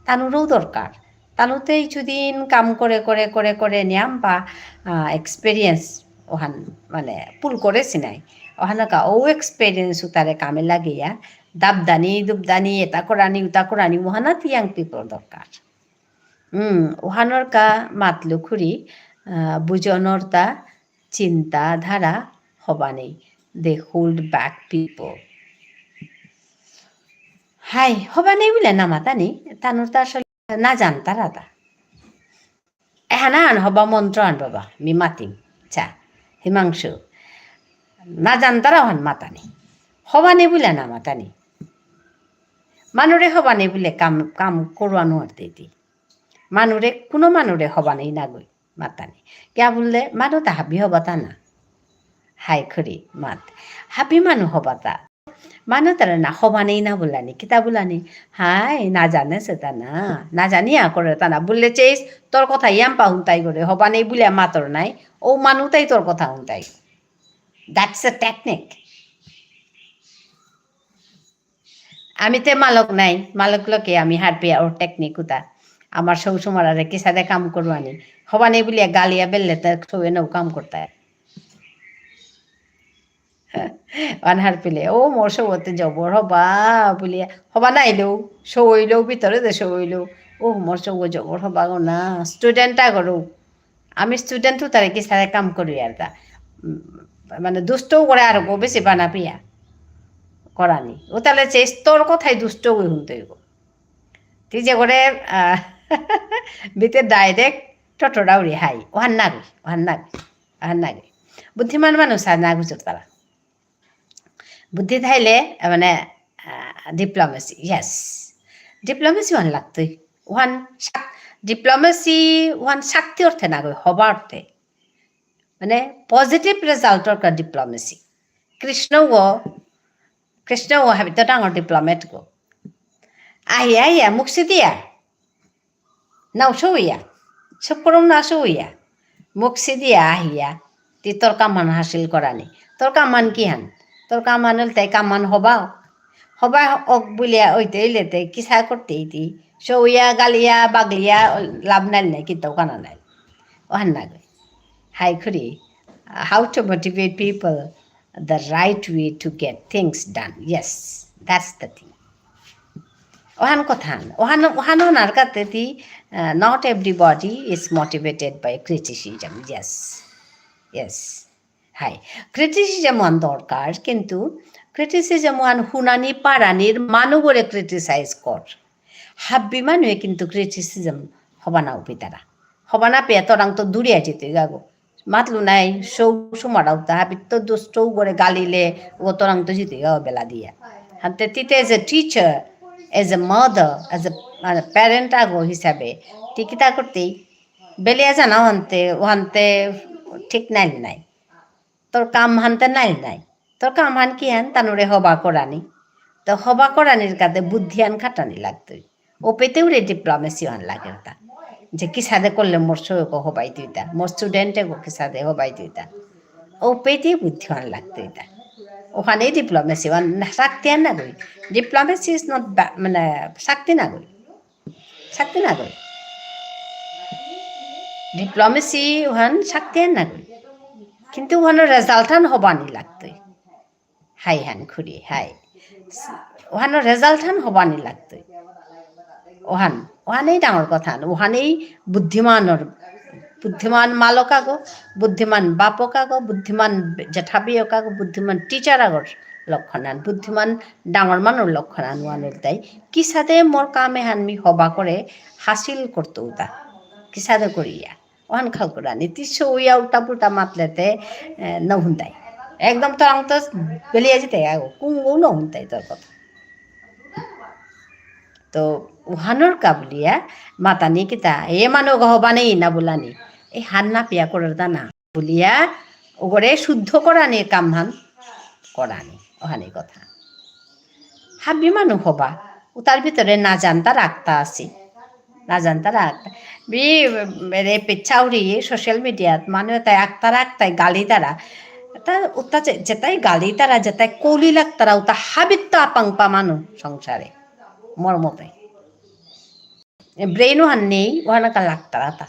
তানুরও দরকার। তানুতে ইচুদিন কাম করে, করে, করে, করে নিয়াম বা, আহ, experience অহান, মানে, pull করে সিনাই। অহানাকা ও experience উতারে কামে লাগিয়া, দাবদানি, দুবদানি, এতা করানি, উতা করানি, অহানাত young people দরকার। উম, অহানর কা মাতলু খুরি, আহ, বুজনর তা চিন্তাধারা হবা নেই। They hold back people. হাই, হবা নেই বুলে না মাতানি, তানুর তা আসলে না জানতারা তা। এহানা আন হবা মন্ত্র আন বাবা, মি মাতিম। চা, হিমাংশু। না জানতারা অহান মাতানি। হবা নেই বুলে না মাতানি। মানুরে হবা নেই বুলে কাম, কাম করুয়া নুয়ারতে ইতি। মানুরে, কোনো মানুরে হবা নেই নাগই। মাতানি। কিয়া বুললে, মানু তা হাবি হবাতা না। হাই খুরি, মাত। হাবি মানু হবাতা। মানু তারা না হবা নেই না বুলানি, কিতা বুলানি? হাই, না জানে সে তা না। না জানিয়া করে তা না। বুললে চেস, তোর কথা ইয়াম্পা হুনতাই করে, হবা নেই বুলিয়া মাতর নাই। ও মানু তাই তোর কথা হুনতাই। That's a technique. আমি তে মালক নাই, মালক লোকে আমি হারপিয়া ওর technique উতা। আমার সৌ সুমারারে কিসাদে কাম করুয়ানি। হবা নেই বুলিয়া গালিয়া বেললে তে সৌয়ে নৌ কাম করতাই। অহান হারপিলে, "ও মোর সৌতে জবর হবা," বুলিয়া, হবা নাইলেও, সৌইলেও ভিতরে দে সৌইলেও, "ও মোর সৌ জবর হবা গো না, student আ করো।" আমি student উতারে কিসারে কাম করি আর তা। উম, মানে দুষ্টও করে আর গো বেশি বানা পিয়া করানি। উতালে চেস তোর কথাই দুষ্ট ওই হুনতে গো। তি যে করে, আহ, বিতে direct টটরাউরি হাই। অহান নাগই, অহান নাগই, অহান নাগই। বুদ্ধিমান মানু সা নাগু চুরতারা। বুদ্ধি থাইলে, আহ, মানে, আহ, diplomacy, yes. Diplomacy অহান লাগতই। অহান শাক-, diplomacy অহান শক্তি অর্থে নাগই, হবা অর্থে। মানে, positive result অর কা diplomacy। কৃষ্ণ গো, কৃষ্ণ গো হাবিত ডাঙর diplomat গো। আহিয়া, আহিয়া, মুখ সিদিয়া। নাও সৌইয়া, সব করম না সৌইয়া। মুখ সিদিয়া আহিয়া, তি তোর কামান হাসিল করানি। তোর কামান কি হান? তোর কামান হইল তাই কামান হবা। হবা অক বুলিয়া ওইতে ইলেতে কিসা করতে ইতি। সৌইয়া, গালিয়া, বাগলিয়া, লাভ নাইল নাই, কিতাও কানা নাইল। অহান নাগই। হাই খুরি, how to motivate people the right way to get things done. Yes, that's the thing. ওহান কথা, ওহান, ওহান ওনার কাতে তি, আহ, not everybody is motivated by criticism. Yes. Yes. হাই। Criticism ওহান দরকার, কিন্তু criticism ওহান হুনানি পারানির মানুগরে criticize কর। হাব্বি মানুয়ে কিন্তু criticism হবা না উপিতারা। হবা না পেয়া তোরাং তো দূরে আছে তুই গাগো। মাতলু নাই, সৌ সুমারাও তা হাবিত তো দুষ্ট করে গালিলে, ও তোরাং তো জিতে গাও বেলা দিয়া। হাতে তিতে as a teacher, as a mother, as a, মানে, parent আগো হিসাবে, তি কিতা করতেই, বেলিয়া জানা হানতে, ওহানতে ঠিক নাইল নাই। তোর কাম হানতে নাইল নাই। তোর কাম হান কি হান, তানুরে হবা করানি। তো হবা করানির কাতে বুদ্ধি হান খাটানি লাগতই। ওপেতেউরে diplomacy হান লাগে তা। যে কিসাদে করলে মোর সৌগো হবাই তুইতা, মোর student এগো কিসাদে হবাই তুইতা। ওপেতে বুদ্ধি হান লাগতই তা। ওখানে diplomacy হান না, শক্তি হান না কই। Diplomacy is not ba-, মানে, শক্তি না কই। শক্তি না কই। Diplomacy ওহান শক্তি হান না কই। কিন্তু ওহানর result হান হবানি লাগতই। হাই হান খুরি, হাই। ওহানর result হান হবানি লাগতই। ওহান, ওহানেই ডাঙর কথা হান, ওহানেই বুদ্ধিমানর, বুদ্ধিমান মালক আগো, বুদ্ধিমান বাপক আগো, বুদ্ধিমান জেঠাবি আগো, বুদ্ধিমান teacher আগর লক্ষণ হান, বুদ্ধিমান ডাঙর মানুর লক্ষণ হান ওহান ইলতাই। কিসাদে মোর কামে হান মি হবা করে হাসিল করতৌতা। কিসাদে করিয়া। ওহান খাল করানি, তি সৌয়া উল্টা পুল্টা মাতলেতে, এ, না হুনতাই। একদম তোরাং তো বেলিয়া যেতে আগো, কুঙ্গো না হুনতাই তোর কথা। তো ওহানর কা বুলিয়া মাতানি কিতা, এ মানু গো হবা নেই না বুলানি। এ হান না পিয়া করার তা না। বুলিয়া ওগরে শুদ্ধ করানির কাম হান করানি। ওহানি কথা। হাবি মানু হবা। উতার ভিতরে না জানতা রাখতা আছি। না জানতা রাখতা। বি, এরে পেচাউরি social mediaত মানু তাই আক্তা রাখতাই গালি তারা। তা উতা যে-, যেতাই গালি তারা, যেতাই কলি লাগতারা, উতা হাবিত্ত আপাং পা মানু সংসারে। মোর মতে। এ brain ওহান নেই, ওহান কা লাগতারা তা।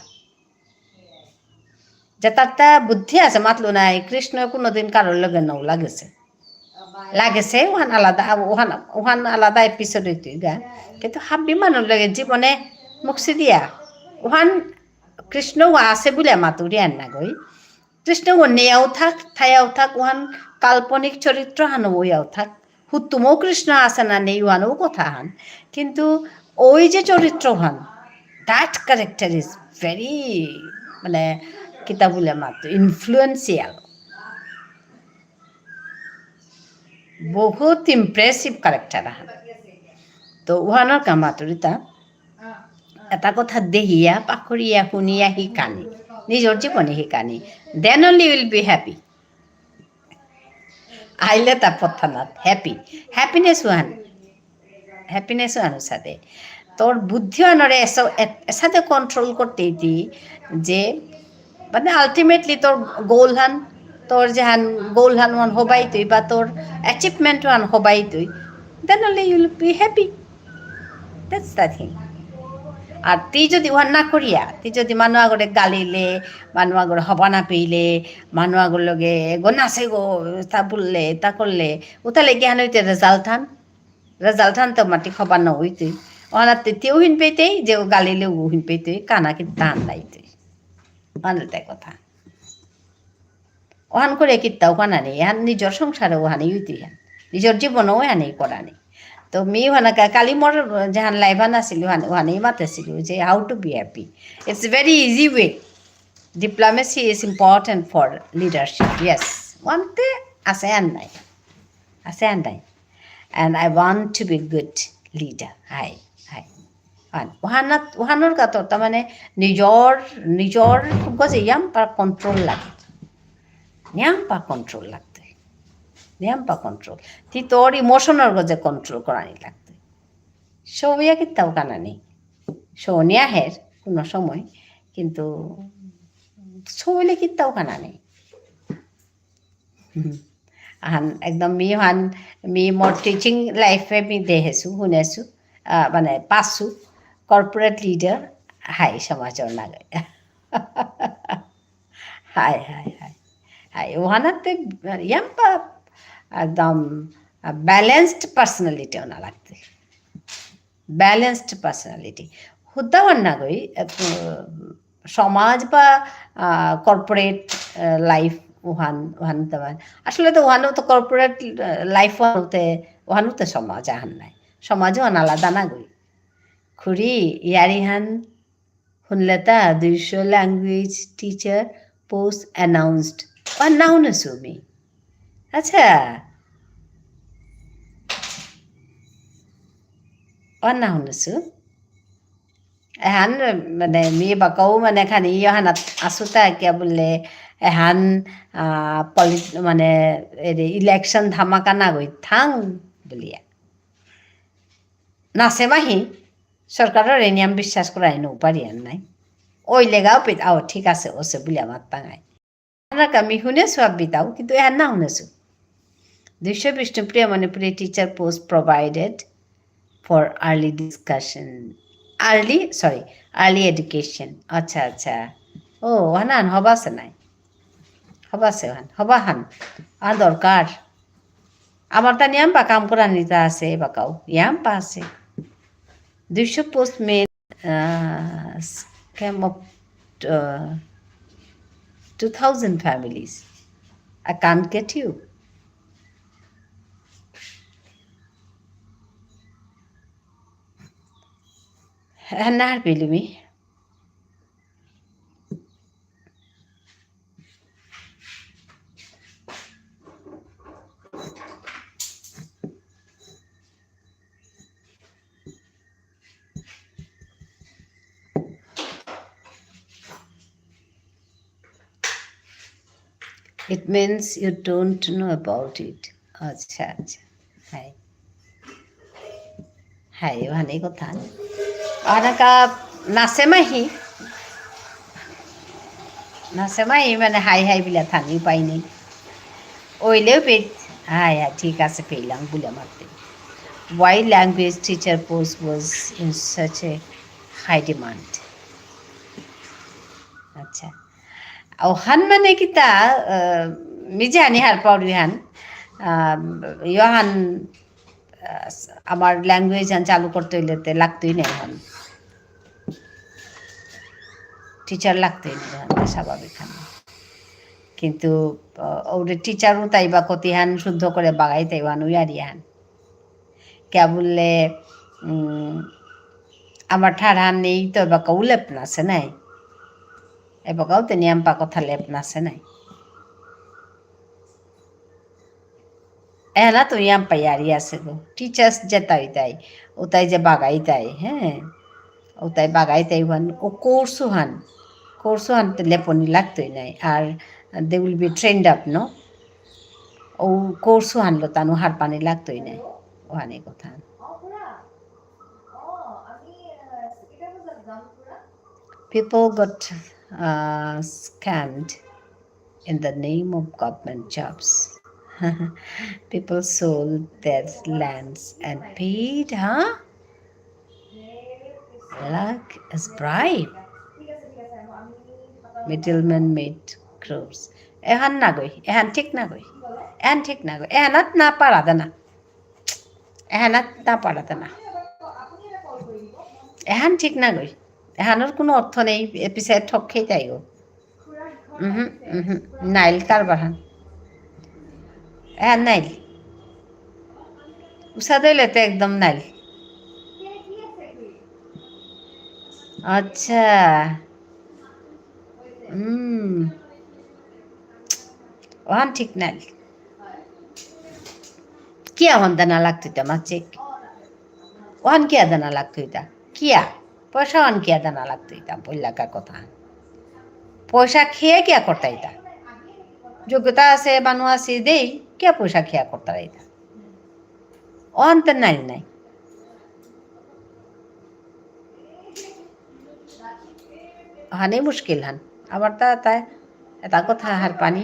যেতারতা বুদ্ধি আছে, মাতলো নাই, কৃষ্ণ কোনোদিন কারোর লগে নৌ লাগেছে। লাগেছে, ওহান আলাদা, ওহান, ওহান আলাদা episode হইতই গা। কিন্তু হাব্বি মানুর লগে জীবনে মুখসি দিয়া, ওহান কৃষ্ণ আছে বুলে মাতুরি আন না গই। কৃষ্ণ ও নেয়াও থাক, থায়াও থাক, ওহান কাল্পনিক চরিত্র হান ওয়াও থাক। হুতুমও কৃষ্ণ আছে না নেই, ওহানও কথা হান। কিন্তু ওই যে চরিত্র হান, that character is very, মানে, কিতা বুলে মাত, influential। বহুত impressive character আহান। তো ওহানর কা মাতুরিতা, এটা কথা দেখিয়া, পাকরিয়া, শুনিয়া শিকানি, নিজর জীবনে শিকানি। Then only you will be happy। আইলে তা পথানাত happy। Happiness ওহান। Happiness ওহান সাথে। তোর বুদ্ধি ওহানরে এসা-, এ-, এসাদে control করতে ইতি যে, মানে, ultimately তোর goal হান, তোর যেহান goal হান ওহান হবাই তুই বা তোর achievement ওহান হবাই তুই, then only you will be happy। That's the thing। আর তুই যদি ওহান না করিয়া, তুই যদি মানু আগরে গালিলে, মানু আগরে হবা না পেইলে, মানু আগর লগে গো নাচে গো, তা বুললে, তা করলে, উতালে জ্ঞান হইতে result হান, result হান তো মাটি খবা না হইতে। ওহানাতে তেও হিন পেইতে, যে ও গালিলে ও হিন পেইতে, কানা কি দান লাইতে। বানতে কথা। ওহান করে কিত্তাও কানা নেই, এহান নিজর সংসারে ওহানে ইউতি হান। নিজর জীবনে ওহানে করা নেই। তো মি ওহানে কা-, কালি মোর যেহান live হান আছিল, ওহান, ওহানে মাতেছিল যে how to be happy। It's very easy way। Diplomacy is important for leadership। Yes। ওহানতে আছে আর নাই। আছে আর নাই। And I want to be good leader। হাই, হাই। ওহান, ওহানাত, ওহানর কাতর, তার মানে নিজর, নিজর গজে ইয়াম পা control লাগে। নিয়াম পা control লাগতে। নিয়াম পা control। তি তোর emotion র গজে control করানি লাগতে। সৌয়া কিত্তাও কানা নেই। সৌনিয়া হের কোনো সময়, কিন্তু সৌলে কিত্তাও কানা নেই। হুম। আহান, একদম মি হান, মি মোর teaching life এ মি দেহেসু, হুনেসু, আহ, মানে, পাসু, corporate leader, হাই সমাজর নাগে। হাই, হাই, হাই। হাই, ওহানাতে ইয়াম্পা একদম, আহ, balanced personality ওনা লাগতে। Balanced personality. হুদ্দা ওহান নাগই, এ, সমাজ বা, আহ, corporate, আহ, life ওহান, ওহান তেমন। আসলে তো ওহানও তো corporate, আহ, life ওহানতে, ওহানতে সমাজ আহান নাই। সমাজ ওহান আলাদা নাগই। খুরি, ইয়ারিহান, হুনলেতা, দুইশো language teacher post announced। ওহান না হুনেসু মি। আচ্ছা। ওহান না হুনেসু। এহান, মানে, মি বাকাও, মানে, খানি ইহান আত-, আসুতা কিয়া বুলে, এহান, আহ, পলি-, মানে, এরে election ধামাকা নাগই থাং বুলিয়া। নাসে মাহি, সরকারর এ নিয়াম বিশ্বাস করাই নৌ পারিয়ান নাই। ওই লেগাও পিত, আও, ঠিক আছে, ওসে বুলিয়া মাত্তাঙাই। আনাকা মি হুনেসু আবিতাও, কিন্তু এহান না হুনেসু। দুইশো বিষ্ণুপ্রিয়া Manipuri teacher post provided for early discussion, early, sorry, early education। আচ্ছা, আচ্ছা। ও, ওহান হবা আসে নাই। হবা আসে ওহান, হবা হান। আ, দরকার। আমার তা নিয়াম পা কাম করানিতা আসে, বাকাও। ইয়াম পা আসে। দুইশো post may, uh, scam up, uh, two thousand families. I can't get you. Anar bilimi. It means you don't know about it. আচ্ছা, আচ্ছা। হাই। হাই, ওহানি কথা। আনাকা নাসে মাহি। নাসে মাহি মানে হাই হাই বিলা থানি উপায় নেই। ওইলেও পে-, হাই, হাই, ঠিক আছে, পেলাম বুলে মারতে। Why language teacher post was in such a high demand? আচ্ছা। ওহান মানে কিতা, আহ, মি জানি হার পাউরি হান, আহ, ইয়োহান, আহ, আমার language হান চালু করতে হইলে তে লাগতই নাই হান। Teacher লাগতই নাই হান, স্বাভাবিক হান। কিন্তু, আহ, ওরে teacher উতাই বা কতিহান শুদ্ধ করে বাগাইতাই ওহান উয়ারি হান। কিয়া বুললে, উম, আমার ঠারহান নেই তো এবাকাউ লেপনাসে নাই। এবাকাউ তে নিয়াম পা কথা লেপনাসে নাই। এলা তো ইয়াম পা ইয়ারি আসে গো। Teachers যেতাই তাই, উতাই যে বাগাইতাই, হ্যাঁ? উতাই বাগাইতাই ওহান, ও course হান, course হান তে লেপনি লাগতই নাই। আর they will be trained up, no? ও course হানলো তানু হারপানি লাগতই নাই। ওহানি কথা। People got, uh, scammed in the name of government jobs. People sold their lands and paid, huh? Lakh as bribe. Middlemen made crores. এহান নাগই, এহান ঠিক নাগই, এহান ঠিক নাগই, এহানাত না পারা দেনা, এহানাত না পারা দেনা, এহান ঠিক নাগই, এহানর কোনো অর্থ নেই, এ পিছে ঠক খেয়ে যাইগো। উহু, উহু, নাইল কারবার হান। এহান নাইল। উষা দইলে তো একদম নাইল। আচ্ছা। হুম। ওহান ঠিক নাইল। কিয়া ওহান দেনা লাগতই তা মাচিক? ওহান কিয়া দেনা লাগতই তা? কিয়া? পয়সা ওহান কিয়া দেনা লাগতই তা? পইলাকার কথা। পয়সা খেয়ে কিয়া করতাই তা? যোগ্যতা আছে, মানু আছে, দেই, কিয়া পয়সা খেয়া করতাই তা? ওহান তো নাই, নাই। ওহানেই মুশকিল হান। আবার তা, তা, এটা কথা হারপানি।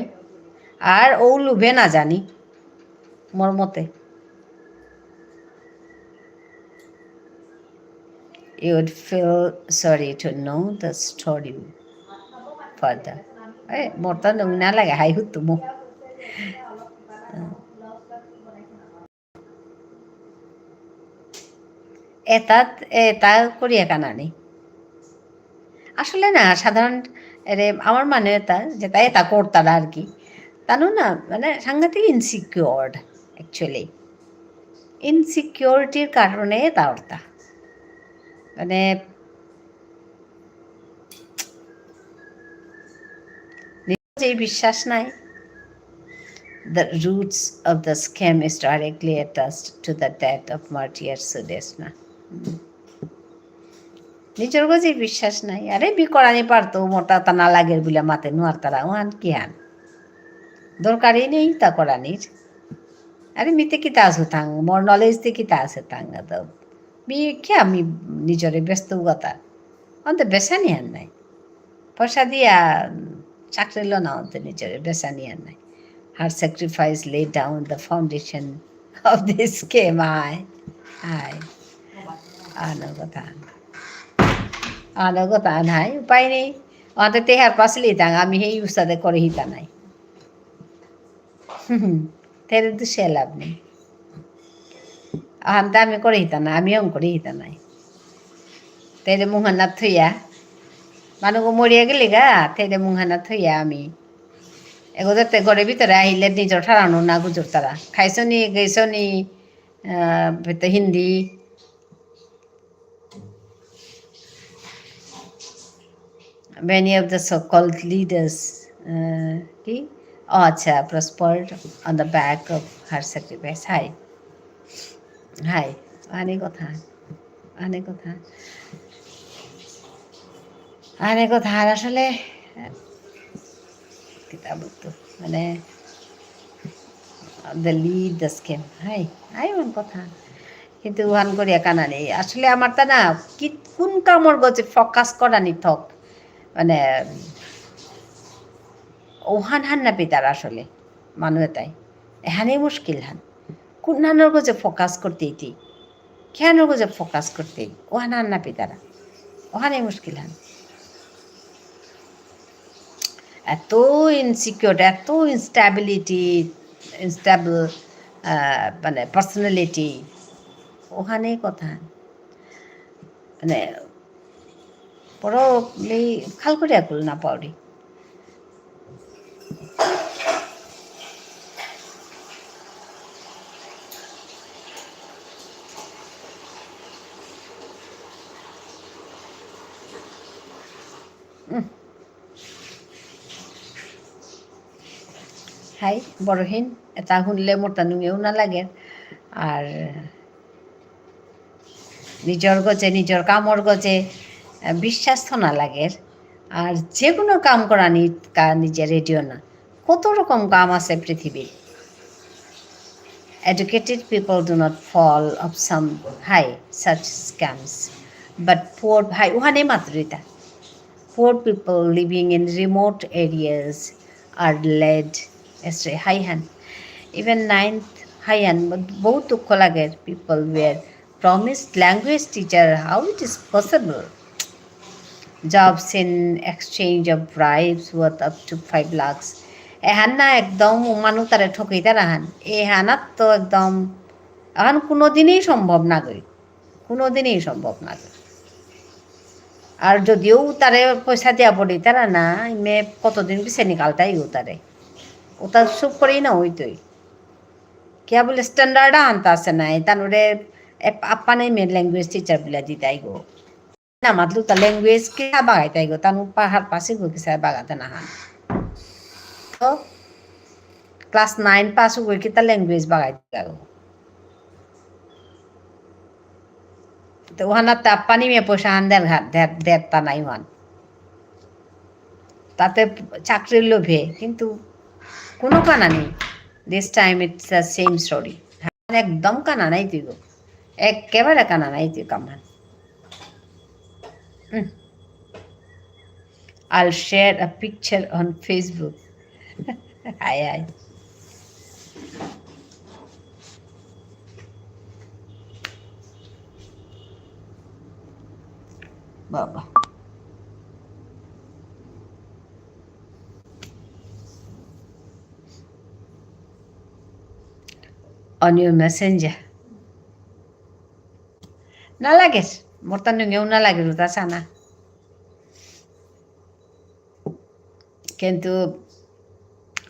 আর ও লুভে না জানি। মোর মতে। You would feel sorry to know the story further. এ, মোর তো নুং না লাগে, হাই হুতুমো। এতা, এতা করিয়া কানানি। আসলে না, সাধারণ, এরে, আমার মানে এতা, যেতা এতা করতারা আর কি, তানু না, মানে, সাংঘাতিক insecure, actually। Insecurity-র কারণে এতা অরতা। মানে, নিজর যে বিশ্বাস নাই। The roots of the scam is directly attached to the death of martyr Sudeshna. হুম। নিজর গজে বিশ্বাস নাই। আরে, মি করানি পারতো, মোরতা তা না লাগের বুলে মাতে নুয়ারতারা, ওহান কিহান? দরকারই নেই তা করানির। আরে, মিতে কিতা আসু থাং, মোর knowledge তে কিতা আসে থাং, তো মি কিয়া মি নিজরে ব্যস্ত উগাতা? অন্তে বেসানি হান নাই। পয়সা দিয়া, উম, চাকরি লো না অন্তে নিজরে বেসানি হান নাই। Her sacrifice laid down the foundation of this scam. আয়, আয়। আনো কথা। আনো কথা নাই, উপায় নেই। অন্তে তেহার পাসলি থাং, আমি হেই উসাদে করে হিতা নাই। তেরে দুষে লাভ নেই। আহান তো আমি করে হিতা না, আমি অং করে হিতা নাই। তেরে মুহানা থইয়া, মানু মরিয়া গেলে গা, তেরে মুহানা থইয়া আমি। এগো যাতে ঘরে ভিতরে আহিলে নিজর ঠারানো না গুজরতারা। খাইছনি, গেছনি, আহ, বেতে Hindi. Many of the so-called leaders, uh, কি? ও আচ্ছা, prospered on the back of her sacrifice. হাই। হাই। আনে কথা। আনে কথা। আনে কথা। আর আসলে, কিতা বুলতো? মানে, they lead the scam. হাই। হাই, ওহান কথা। কিন্তু ওহান করিয়া কানা নেই। আসলে আমার তা না, কি, কোন কামর গজে focus করানি থক? মানে, ওহান হান না পিতার আসলে, মানু এতাই। এহানেই মুশকিল হান। কোন হানর গজে focus করতে ইতি? কেন গজে focus করতে? ওহান হান না পিতারা। ওহানেই মুশকিল হান। এত insecure, এত instability, unstable, আহ, মানে, personality, ওহানেই কথা। মানে, পরো মি খাল করিয়া কুল না পাউরি। উম। হাই, বড়হীন, এতা হুনলে মোর তা নুঙেও না লাগে। আর নিজর গজে, নিজর কামর গজে, আহ, বিশ্বাস থনা লাগের। আর যে কোনো কাম করানি কা নিজে ready অনা। কত রকম কাম আছে পৃথিবীত। Educated people do not fall of some high such scams, but poor, হাই, ওহানে মাতুরিতা। Poor people living in remote areas are led astray. হাইহান। Even ninth হাইহান, বহুত দুঃখ লাগে। People were promised language teacher, how it is possible? Jobs in exchange of bribes worth up to five lakhs. এহান না একদম মানু তারে ঠকিতারা হান। এহানাত তো একদম, এহান কোনোদিনই সম্ভব না গই। কোনোদিনই সম্ভব না। আর যদিও তারে পয়সা দিয়া পড়ি, তারা না, ইমে কতদিন পিছে নিকালতাই গো তারে। ওটা চুপ করেই না হইতই। কিয়া বুলে standard আনতা আছে না, তানুরে এপ-, আপ্পা নেই মে language teacher বুলে দিতাই গো। না মাতলু তা language কিসা বাগাইতাই গো, তানু পাহাড় পাশে গো কিসা বাগাতে না হান। তো class nine pass গো কিতা language বাগাইতা গো। তো ওহানাত আপ্পানি মে পয়সা আন দের ঘাট, দের, দের তা নাই ওহান। তাতে চাকরির লোভে, কিন্তু কোনো কানা নেই। This time it's the same story. একদম কানা নাই তুই গো। একেবারে কানা নাই তুই কামান। হুম। I'll share a picture on Facebook. হায়, হায়। বাবা। On your messenger. না লাগে, মোর তা নুঙেও না লাগে, রুতা সানা। কিন্তু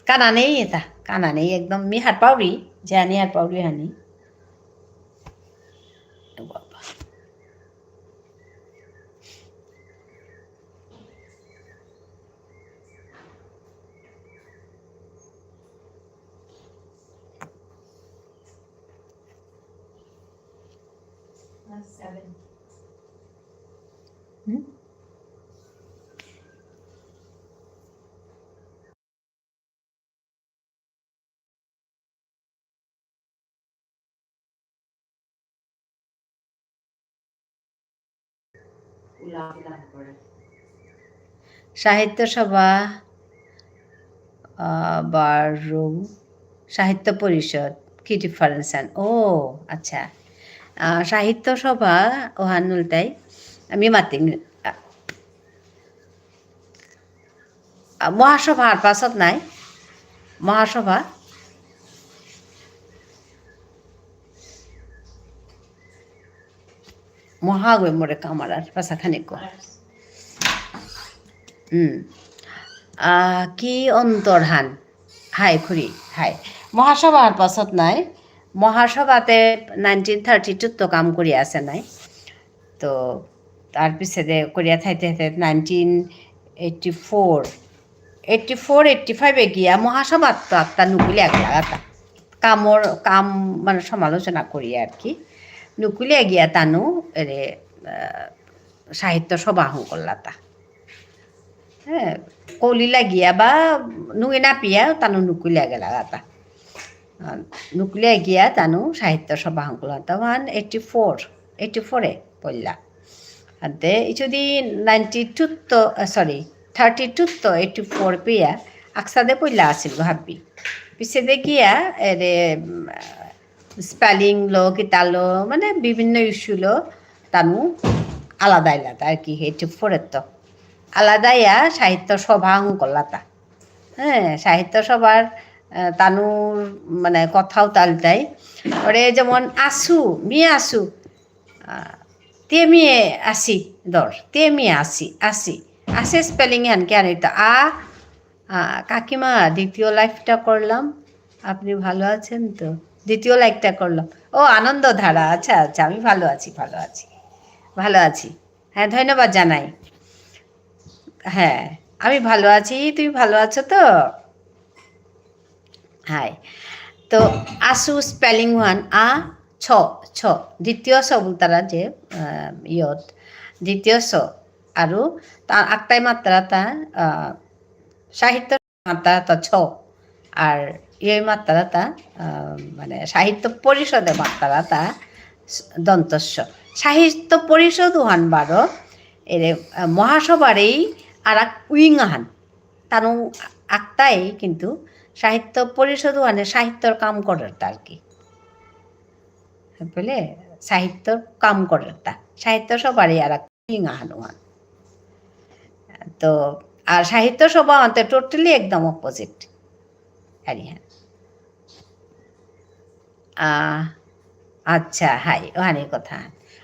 কানা নেই এটা, কানা নেই একদম। মি হার পাউরি, জানি হার পাউরি হানি। ও বাবা। That's seven. Hmm? সাহিত্য সভা, আহ, বারো, সাহিত্য পরিষদ, কি difference আন? ও, আচ্ছা। আহ, সাহিত্য সভা, ওহান নুলতাই, আমি মাতিং, আহ, আহ, মহাসভার পাছত নাই? মহাসভা? মহাগৈ মোরে কামারার পাছা খানিক। হুম। আহ, কি অন্তরহান? হাই খুড়ি, হাই। মহাসভার পাছত নাই? মহাসভাতে nineteen thirty two তো কাম করিয়া আছে নাই? তো তার পিছে দে করিয়া থাইতে থাইতে nineteen eighty four, eighty four, eighty five এ গিয়া মহাসভাত তো একটা নুকুলিয়া গেলাগাতা। কামর, কাম মানে সমালোচনা করিয়া আর কি। নুকুলিয়া গিয়া তানু এরে, আহ, সাহিত্য সভা হঙকরলাতা। হ্যাঁ, কলি লাগিয়া বা নুঙে না পিয়া তানু নুকুলিয়া গেলাগাতা। আহ, নুকুলিয়া গিয়া তানু সাহিত্য সভা হঙকরলাতা। One eighty four, eighty four এ পড়লা। আনতে ইচুদি ninety two তো, আহ, sorry, thirty two তো eighty four পিয়া আকসাদে পড়লা আছিল গো হাব্বি। পিছে দেখিয়া এরে, উম, spelling লো, কিতা লো, মানে বিভিন্ন issue লো তানু আলাদা আলাদা আর কি, eighty four এর তো। আলাদা ইয়া সাহিত্য সভা হঙকরলাতা। হ্যাঁ, সাহিত্য সভার, আহ, তানুর মানে কথাও তালতাই। ওরে যেমন আসু, মি আসু, আহ, তে মি আসি, ধর, তে মি আসি, আসি। আসি spelling হান কি আনিত? আ, আহ, কাকিমা, দ্বিতীয় liveটা করলাম, আপনি ভালো আছেন তো? দ্বিতীয় liveটা করলাম। ও, আনন্দ ধারা, আচ্ছা, আচ্ছা, আমি ভালো আছি, ভালো আছি, ভালো আছি। হ্যাঁ, ধন্যবাদ জানাই। হ্যাঁ, আমি ভালো আছি, তুমি ভালো আছো তো? হাই। তো আসু spelling হান আ ছ, ছ। দ্বিতীয় ছ বুলতারা যে, আহ, ইয়ত, দ্বিতীয় ছ। আরু তা আকতাই মাততারাতা, আহ, সাহিত্য মাততারাতা ছ। আর ইয়ে মাততারাতা, আহ, মানে সাহিত্য পরিষদে মাততারাতা স-, দন্ত্য স। সাহিত্য পরিষদ উহান বারো, এরে, আহ, মহাসভারেই আরাক wing আহান। তানু আকতাই কিন্তু সাহিত্য পরিষদ মানে সাহিত্যর কাম করের তা আর কি। বুলে সাহিত্যর কাম করের তা। সাহিত্য সভারই আরাক wing আহান ওহান। তো, আর সাহিত্য সভা আনতে totally একদম opposite। আর ইহান। আহ, আচ্ছা, হাই, ওহানি কথা।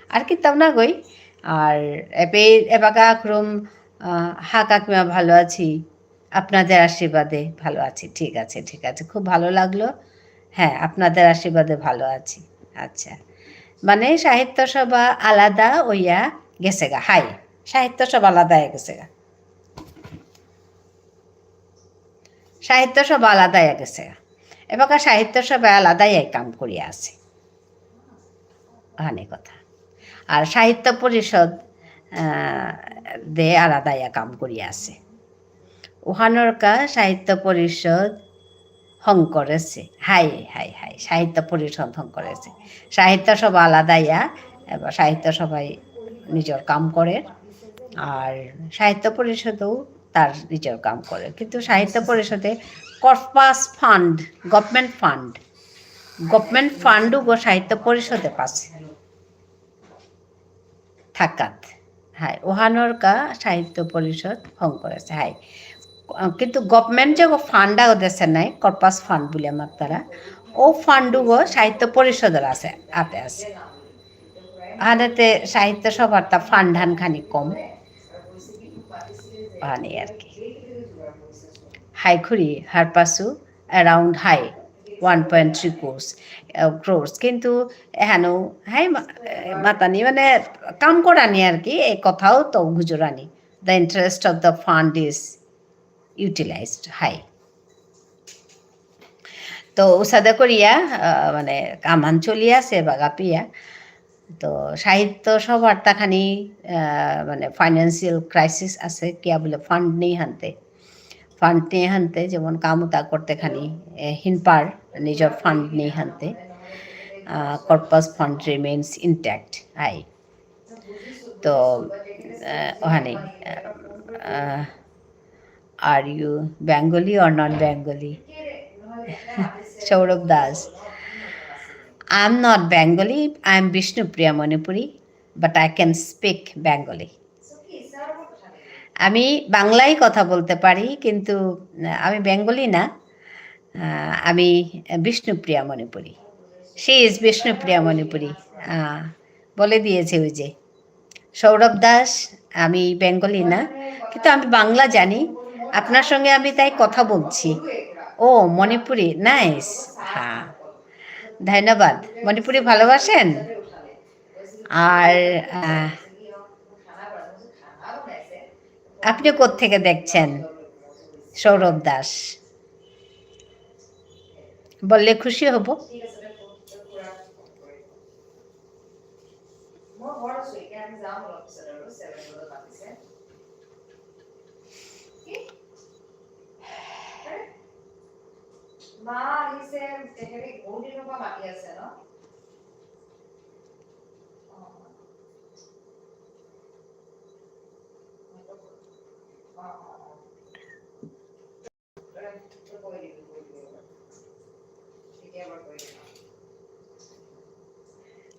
আর কিতাও না গই। আর এপে, এবাকা আক্রম, আহ, হা কাকিমা ভালো আছি, আপনাদের আশীর্বাদে ভালো আছি। ঠিক আছে, ঠিক আছে, খুব ভালো লাগলো। হ্যাঁ, আপনাদের আশীর্বাদে ভালো আছি। আচ্ছা, মানে সাহিত্য সভা আলাদা ওইয়া গেছেগা। হাই, সাহিত্য সভা আলাদা হয়ে গেছেগা। সাহিত্য সভা আলাদা হয়ে গেছে। এবাকা সাহিত্য সভা আলাদা হয়ে কাম করিয়া আছে। ওহানি কথা। আর সাহিত্য পরিষদ, আহ, দে আলাদা হয়ে কাম করিয়া আছে। ওহানর কা সাহিত্য পরিষদ হঙকরেছে। হাই, হাই, হাই। সাহিত্য পরিষদ হঙকরেছে। সাহিত্য সভা আলাদা হইয়া, এবার সাহিত্য সভায় নিজের কাম করে। আর সাহিত্য পরিষদেও তার নিজের কাম করে। কিন্তু সাহিত্য পরিষদে corpus fund, government fund, government fund গো সাহিত্য পরিষদে পাসে। থাকাত। হাই, ওহানর কা সাহিত্য পরিষদ হঙকরেছে। হাই। আহ, কিন্তু government যে fund আগো দেশে নাই, corpus fund বুলে মাত্তারা, ও fund গো সাহিত্য পরিষদর আছে, আতে আছে। আনাতে সাহিত্য সভার তা ফান্ড হান খানি কম। আনি আর কি। হাই খুরি, হারপাসু, around হাই, one point three crores, ah, crores। কিন্তু এহানো, হাই মা-, এ, মাতানি মানে কাম করানি আর কি, এই কথাও তো গুজরানি। The interest of the fund is utilized, হাই। তো উসাদে করিয়া, আহ, মানে কামান চলিয়া আছে বাগাপিয়া। তো সাহিত্য সভার তাখানি, আহ, মানে financial crisis আছে, কিয়া বুলে ফান্ড নেই হানতে। ফান্ড নেই হানতে, যেমন কামতা করতে খানি, এ, হিনপার, নিজর ফান্ড নেই হানতে। Ah, corpus fund remains intact, হাই। তো, আহ, ওহানি, আহ, are you Bengali or not Bengali? Sourav Das, I am not Bengali, I am Bishnupriya Manipuri, but I can speak Bengali. আমি বাংলায় কথা বলতে পারি, কিন্তু, আহ, আমি বেঙ্গলি না, আহ, আমি বিষ্ণুপ্রিয়া Manipuri. She is Bishnupriya Manipuri. আহ, বলে দিয়েছে ওই যে সৌরভ দাস, আমি বেঙ্গলি না, কিন্তু আমি বাংলা জানি। আপনার সঙ্গে আমি তাই কথা বলছি। ও, মণিপুরি, নাইস। হ্যাঁ, ধন্যবাদ। মণিপুরি ভালোবাসেন? আর, আহ, আপনি কোত্থেকে দেখছেন, সৌরভ দাস? বললে খুশি হব। মা আহিছে, তেখেতে বহুত দিনৰ পৰা মাতি আছে ন?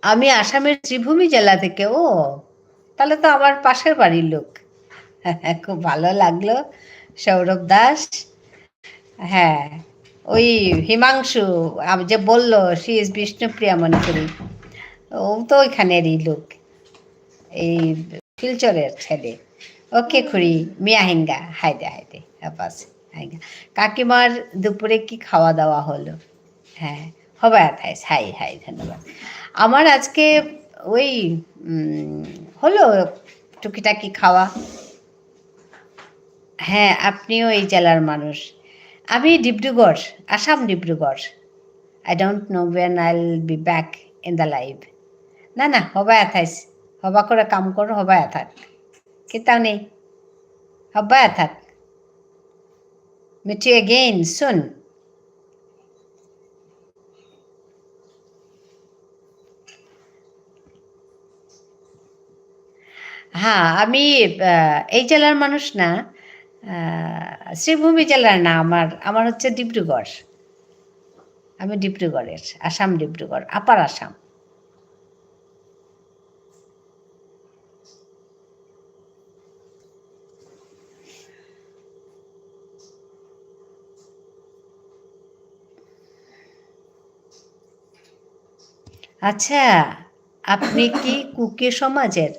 আমি আসামের শ্রীভূমি জেলা থেকে। ও, তাহলে তো আমার পাশের বাড়ির লোক। খুব ভালো লাগলো, সৌরভ দাস। হ্যাঁ, ওই হিমাংশু, আম-, যে বললো, she is বিষ্ণুপ্রিয়া মণিপুরী, ও তো ওইখানেরই লোক, এই শিলচরের ছেলে। ওকে খুড়ি, মি আহিঙ্গা, হাইদে, হাইদে, আপাস, আহিঙ্গা। কাকিমার দুপুরে কি খাওয়া দাওয়া হলো? হ্যাঁ, হবায়া থাইস, হাই, হাই, ধন্যবাদ। আমার আজকে ওই, উম, হলো টুকিটাকি খাওয়া। হ্যাঁ, আপনিও এই জেলার মানুষ। আমি ডিব্রুগড়, আসাম Dibrugarh. I don't know when I'll be back in the live. না, না, হবায়া থাইস। হবা করে কাম করো, হবায়া থাক। কিতাও নেই। হবায়া থাক। Meet you again soon. হ্যাঁ, আমি, আহ, এই জেলার মানুষ না, আহ, শ্রীভূমি জেলার না, আমার, আমার হচ্ছে ডিব্রুগড়। আমি ডিব্রুগড়ের, আসাম ডিব্রুগড়, আপার আসাম। আচ্ছা, আপনি কি কুকি সমাজের?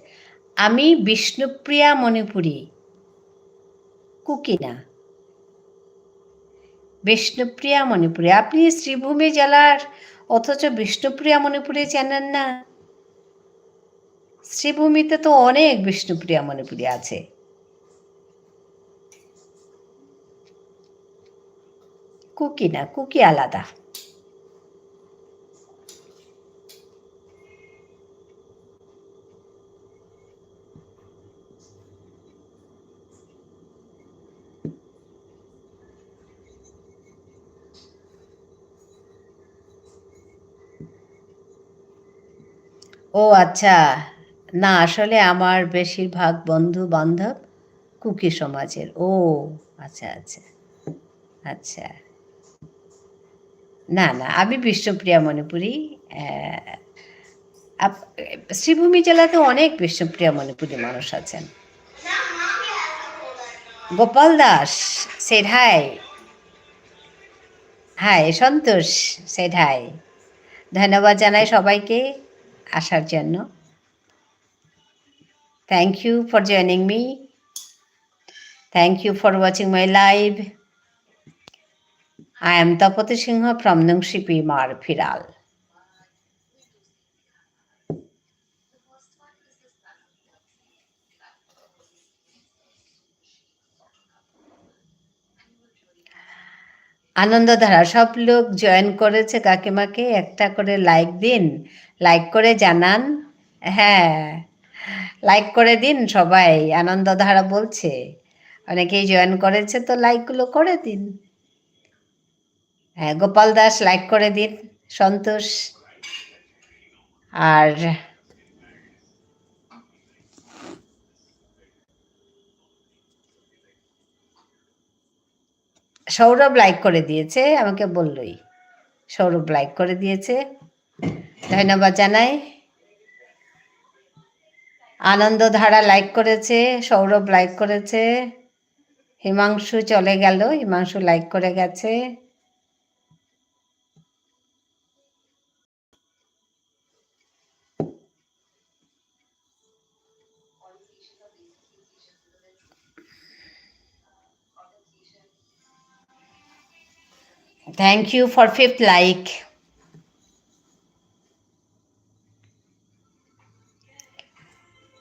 আমি বিষ্ণুপ্রিয়া মণিপুরী। কুকি না। বিষ্ণুপ্রিয়া মণিপুরী। আপনি শ্রীভূমি জেলার, অথচ বিষ্ণুপ্রিয়া মণিপুরী চেনেন না? শ্রীভূমিতে তো অনেক বিষ্ণুপ্রিয়া মণিপুরী আছে। কুকি না, কুকি আলাদা। ও আচ্ছা, না, আসলে আমার বেশিরভাগ বন্ধু বান্ধব কুকি সমাজের। ও আচ্ছা, আচ্ছা, আচ্ছা। না, না, আমি বিষ্ণুপ্রিয়া মণিপুরী। আহ, আপ-, শ্রীভূমি জেলাতে অনেক বিষ্ণুপ্রিয়া মণিপুরী মানুষ আছেন। গোপাল দাস said hi. হাই, সন্তোষ said hi. ধন্যবাদ জানাই সবাইকে আসার জন্য। Thank you for joining me. Thank you for watching my live. I am Tapati Singha from Nungshipi Mar Phiral. Anandadhara, সব লোক জয়েন করেছে কাকিমাকে, একটা করে লাইক দিন, লাইক করে জানান। হ্যাঁ, লাইক করে দিন সবাই, আনন্দধারা বলছে। অনেকেই জয়েন করেছে, তো লাইকগুলো করে দিন। হ্যাঁ, গোপাল দাস লাইক করে দিন, সন্তোষ। আর সৌরভ লাইক করে দিয়েছে, আমাকে বললই। সৌরভ লাইক করে দিয়েছে, ধন্যবাদ জানাই। আনন্দধারা লাইক করেছে, সৌরভ লাইক করেছে, হিমাংশু চলে গেল, হিমাংশু লাইক করে গেছে। Thank you for fifth like.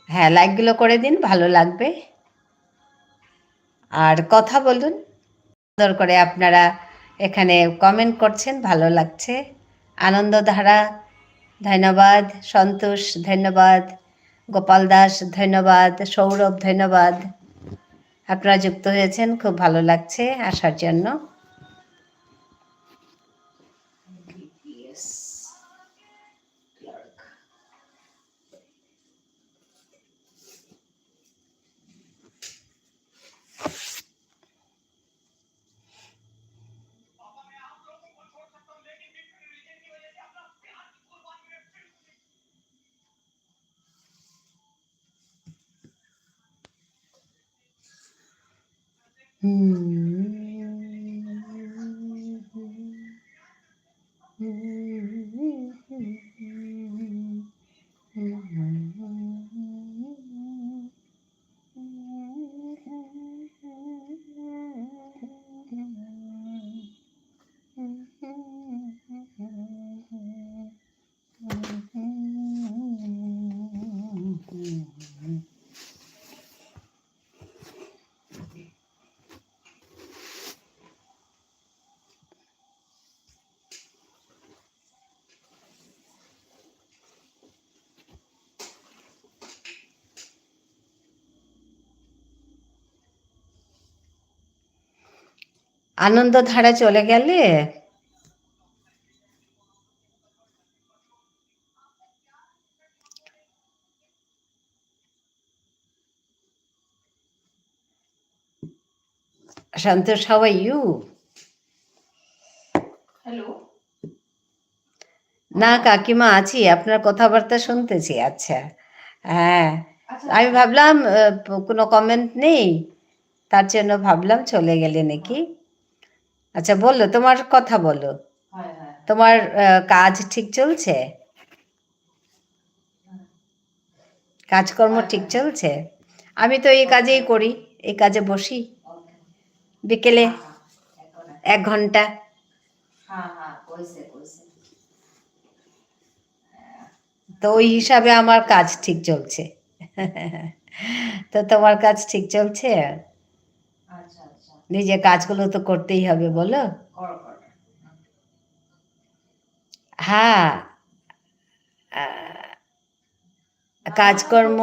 হ্যাঁ, লাইকগুলো করে দিন, ভালো লাগবে। আর কথা বলুন। সুন্দর করে আপনারা এখানে কমেন্ট করছেন, ভালো লাগছে। আনন্দধারা, ধন্যবাদ। সন্তোষ, ধন্যবাদ। গোপাল দাস, ধন্যবাদ। সৌরভ, ধন্যবাদ। আপনারা যুক্ত হয়েছেন, খুব ভালো লাগছে আসার জন্য। আনন্দধারা চলে গেলে? সন্তোষ, how are you? হ্যালো। না, কাকিমা, আছি, আপনার কথাবার্তা শুনতেছি। আচ্ছা, হ্যাঁ, আচ্ছা, আমি আচ্ছা। ভাবলাম, আহ, প-, কোনো কমেন্ট নেই, তার জন্য ভাবলাম চলে গেলে নাকি। আচ্ছা, বলো, তোমার কথা বলো। হয়, হয়, হয়। তোমার, আহ, কাজ ঠিক চলছে? হুম। কাজকর্ম হয়, ঠিক হয়, হয়। চলছে? আমি তো এই কাজেই ওকে। করি, এই কাজে বসি। ওকে। বিকেলে হ্যাঁ, হ্যাঁ, এখন আর এক ঘন্টা। হ্যাঁ, হ্যাঁ, কইছে, কইছে। তো ওই হিসাবে আমার কাজ ঠিক চলছে। তো তোমার কাজ ঠিক চলছে? আচ্ছা, আচ্ছা। নিজের কাজগুলো তো করতেই হবে, বলো? কর, কর। হুম। হ্যাঁ। আহ, কাজকর্ম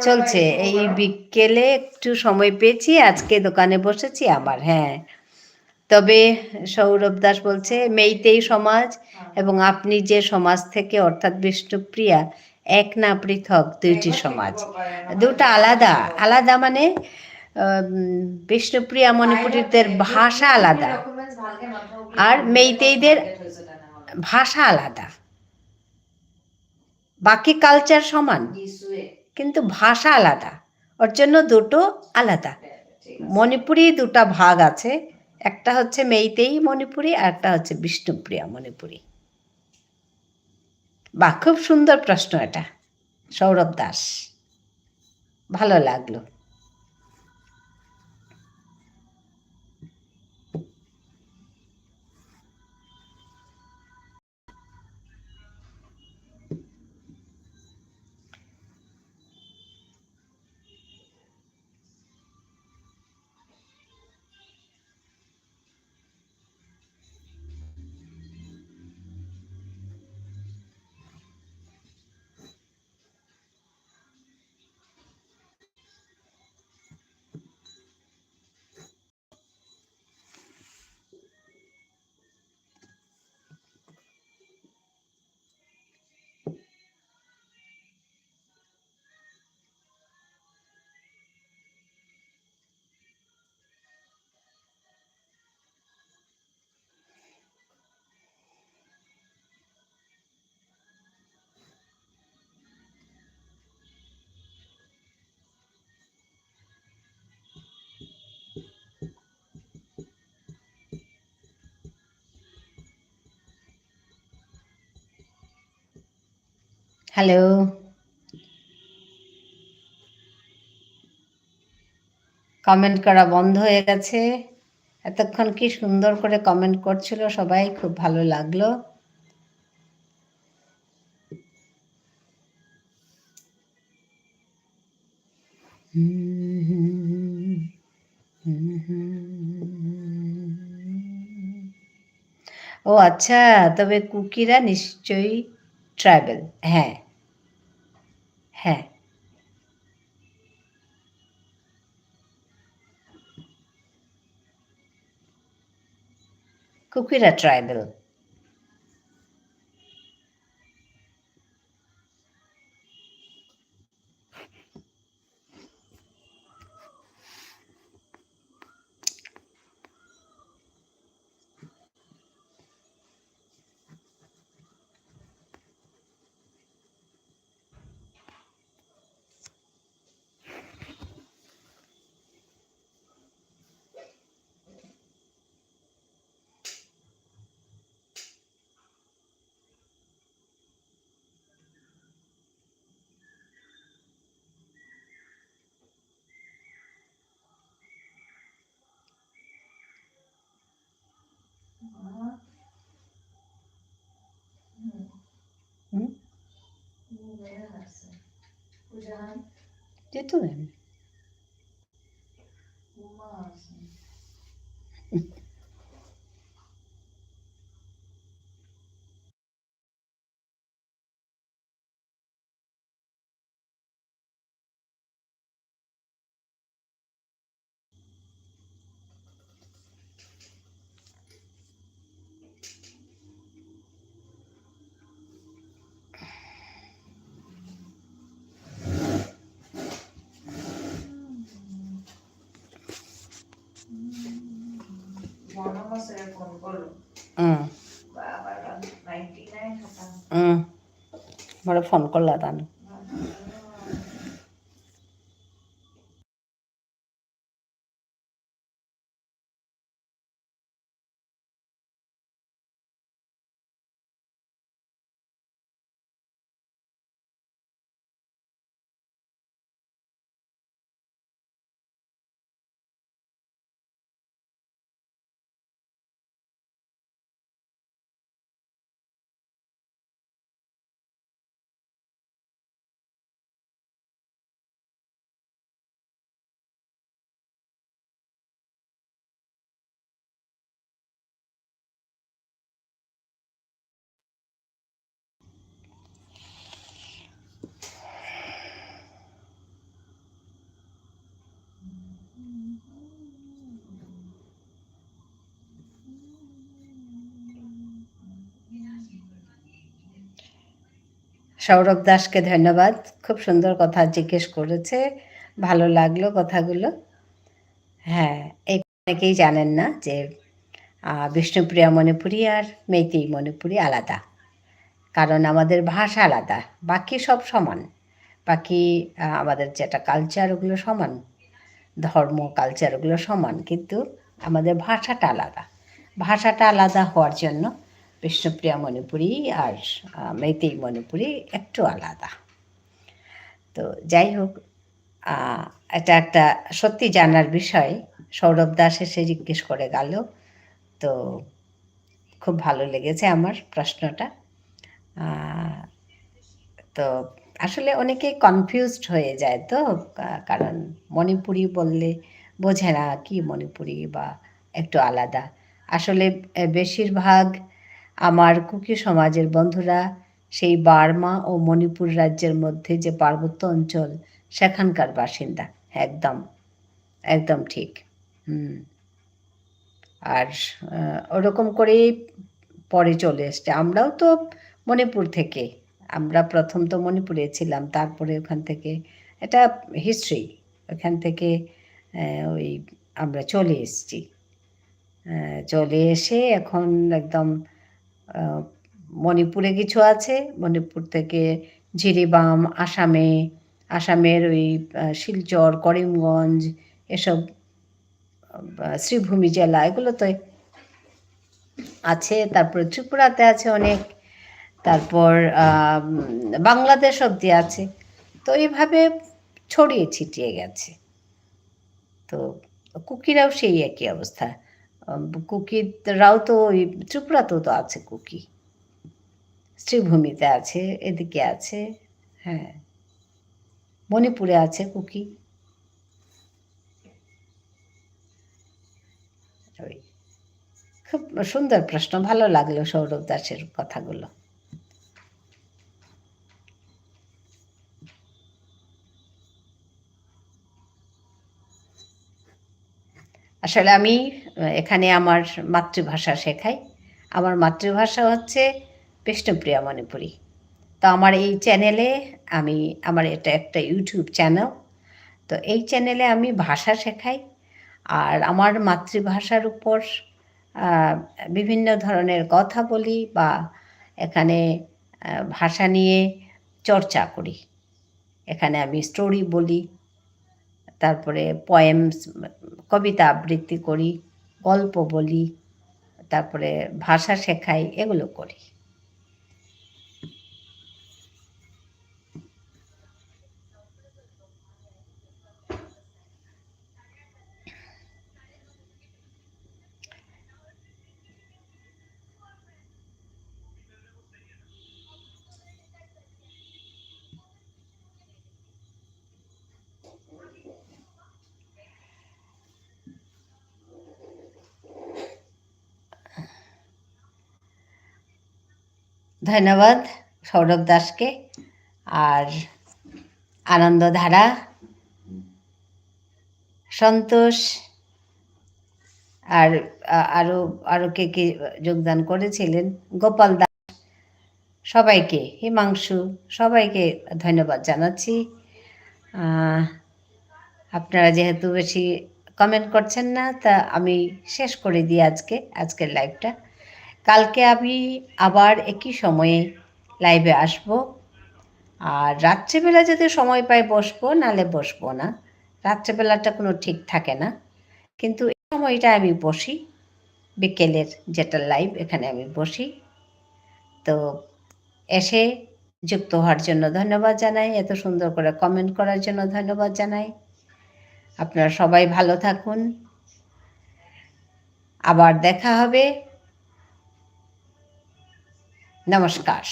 চলছে। এই বিকেলে একটু সময় পেয়েছি, আজকে দোকানে বসেছি আমার, হ্যাঁ। তবে সৌরভ দাস বলছে, মেইতেই সমাজ এবং আপনি যে সমাজ থেকে, অর্থাৎ বিষ্ণুপ্রিয়া, এক না পৃথক, দুইটি সমাজ। দুটা আলাদা, আলাদা মানে, আহ, উম, বিষ্ণুপ্রিয়া মণিপুরীদের ভাষা আলাদা, আর মেইতেইদের ভাষা আলাদা। বাকি কালচার সমান, কিন্তু ভাষা আলাদা, ওর জন্য দুটো আলাদা। মণিপুরি দুটা ভাগ আছে, একটা হচ্ছে মেইতেই মণিপুরি আর একটা হচ্ছে বিষ্ণুপ্রিয়া মণিপুরি। বাহ, খুব সুন্দর প্রশ্ন এটা, সৌরভ দাস। ভালো লাগলো। হ্যালো। কমেন্ট করা বন্ধ হয়ে গেছে। এতক্ষণ কি সুন্দর করে কমেন্ট করছিল সবাই, খুব ভালো লাগলো। ও আচ্ছা, তবে কুকিরা নিশ্চয়ই ট্রাইবাল। হ্যাঁ, হ্যাঁ। কুকিরা ট্রাইবাল। হুম? যেত না এমনি। হুম। হুম। মোরে ফোন করলা তানু। সৌরভ দাসকে ধন্যবাদ, খুব সুন্দর কথা জিজ্ঞেস করেছে, ভালো লাগলো কথাগুলো। হ্যাঁ, এই অনেকেই জানেন না যে, আহ, বিষ্ণুপ্রিয়া মণিপুরী আর মেইতেই মণিপুরী আলাদা, কারণ আমাদের ভাষা আলাদা, বাকি সব সমান। বাকি, আহ, আমাদের যেটা কালচার, ওগুলো সমান, ধর্ম, কালচার, ওগুলো সমান, কিন্তু আমাদের ভাষাটা আলাদা। ভাষাটা আলাদা হওয়ার জন্য বিষ্ণুপ্রিয়া মণিপুরী আর, আহ, মেইতেই মণিপুরী একটু আলাদা। তো যাই হোক, আহ, এটা একটা সত্যি জানার বিষয়। সৌরভ দাস এসে জিজ্ঞেস করে গেল, তো খুব ভালো লেগেছে আমার প্রশ্নটা। আহ, তো আসলে অনেকে কনফিউজড হয়ে যায় তো, কা-, কারণ মণিপুরি বললে বোঝে না কি মণিপুরি বা একটু আলাদা। আসলে, এ, বেশিরভাগ আমার কুকি সমাজের বন্ধুরা সেই বার্মা ও মণিপুর রাজ্যের মধ্যে যে পার্বত্য অঞ্চল, সেখানকার বাসিন্দা। একদম, একদম ঠিক। হুম। আর, আহ, ওরকম করেই পরে চলে এসছে। আমরাও তো মণিপুর থেকে, আমরা প্রথম তো মণিপুরে ছিলাম, তারপরে ওখান থেকে, এটা হিস্ট্রি, ওখান থেকে, আহ, ওই আমরা চলে এসছি। আহ, চলে এসে এখন একদম, আহ, মণিপুরে কিছু আছে, মণিপুর থেকে জিরিবাম, আসামে, আসামের ওই, আহ, শিলচর, করিমগঞ্জ, এসব, আহ, শ্রীভূমি জেলা, এগুলোতে আছে। তারপরে ত্রিপুরাতে আছে অনেক, তারপর, আহ, উম, বাংলাদেশ অব্দি আছে। তো এইভাবে ছড়িয়ে ছিটিয়ে গেছে। তো কুকিরাও সেই একই অবস্থা। আহ, কুকিরাও তো ওই ত্রিপুরাতেও তো আছে কুকি, শ্রীভূমিতে আছে, এদিকে আছে, হ্যাঁ, মণিপুরে আছে কুকি। ওই। খুব সুন্দর প্রশ্ন, ভালো লাগলো সৌরভ দাসের কথাগুলো। আসলে আমি, আহ, এখানে আমার মাতৃভাষা শেখাই। আমার মাতৃভাষা হচ্ছে বিষ্ণুপ্রিয়া মণিপুরী। তো আমার এই চ্যানেলে আমি, আমার এটা একটা YouTube চ্যানেল, তো এই চ্যানেলে আমি ভাষা শেখাই। আর আমার মাতৃভাষার উপর, আহ, বিভিন্ন ধরনের কথা বলি বা এখানে, আহ, ভাষা নিয়ে চর্চা করি। এখানে আমি স্টোরি বলি, তারপরে পোয়েমস, কবিতা আবৃত্তি করি, গল্প বলি, তারপরে ভাষা শেখাই, এগুলো করি। ধন্যবাদ সৌরভ দাসকে। আর আনন্দধারা, সন্তোষ, আর, আ-, আরো, আরো কে কে যোগদান করেছিলেন, গোপাল দাস, সবাইকে, হিমাংশু, সবাইকে ধন্যবাদ জানাচ্ছি। আহ, আপনারা যেহেতু বেশি কমেন্ট করছেন না, তা আমি শেষ করে দিই আজকে, আজকের লাইভটা। কালকে আমি আবার একই সময়ে লাইভে আসব। আর রাত্রিবেলা যদি সময় পাই বসবো, নালে বসবো না। রাত্রিবেলাটা কোনো ঠিক থাকে না, কিন্তু এই সময়টা আমি বসি, বিকেলের যেটা লাইভ, এখানে আমি বসি। তো এসে যুক্ত হওয়ার জন্য ধন্যবাদ জানাই, এত সুন্দর করে কমেন্ট করার জন্য ধন্যবাদ জানাই। আপনারা সবাই ভালো থাকুন, আবার দেখা হবে। নমস্কার।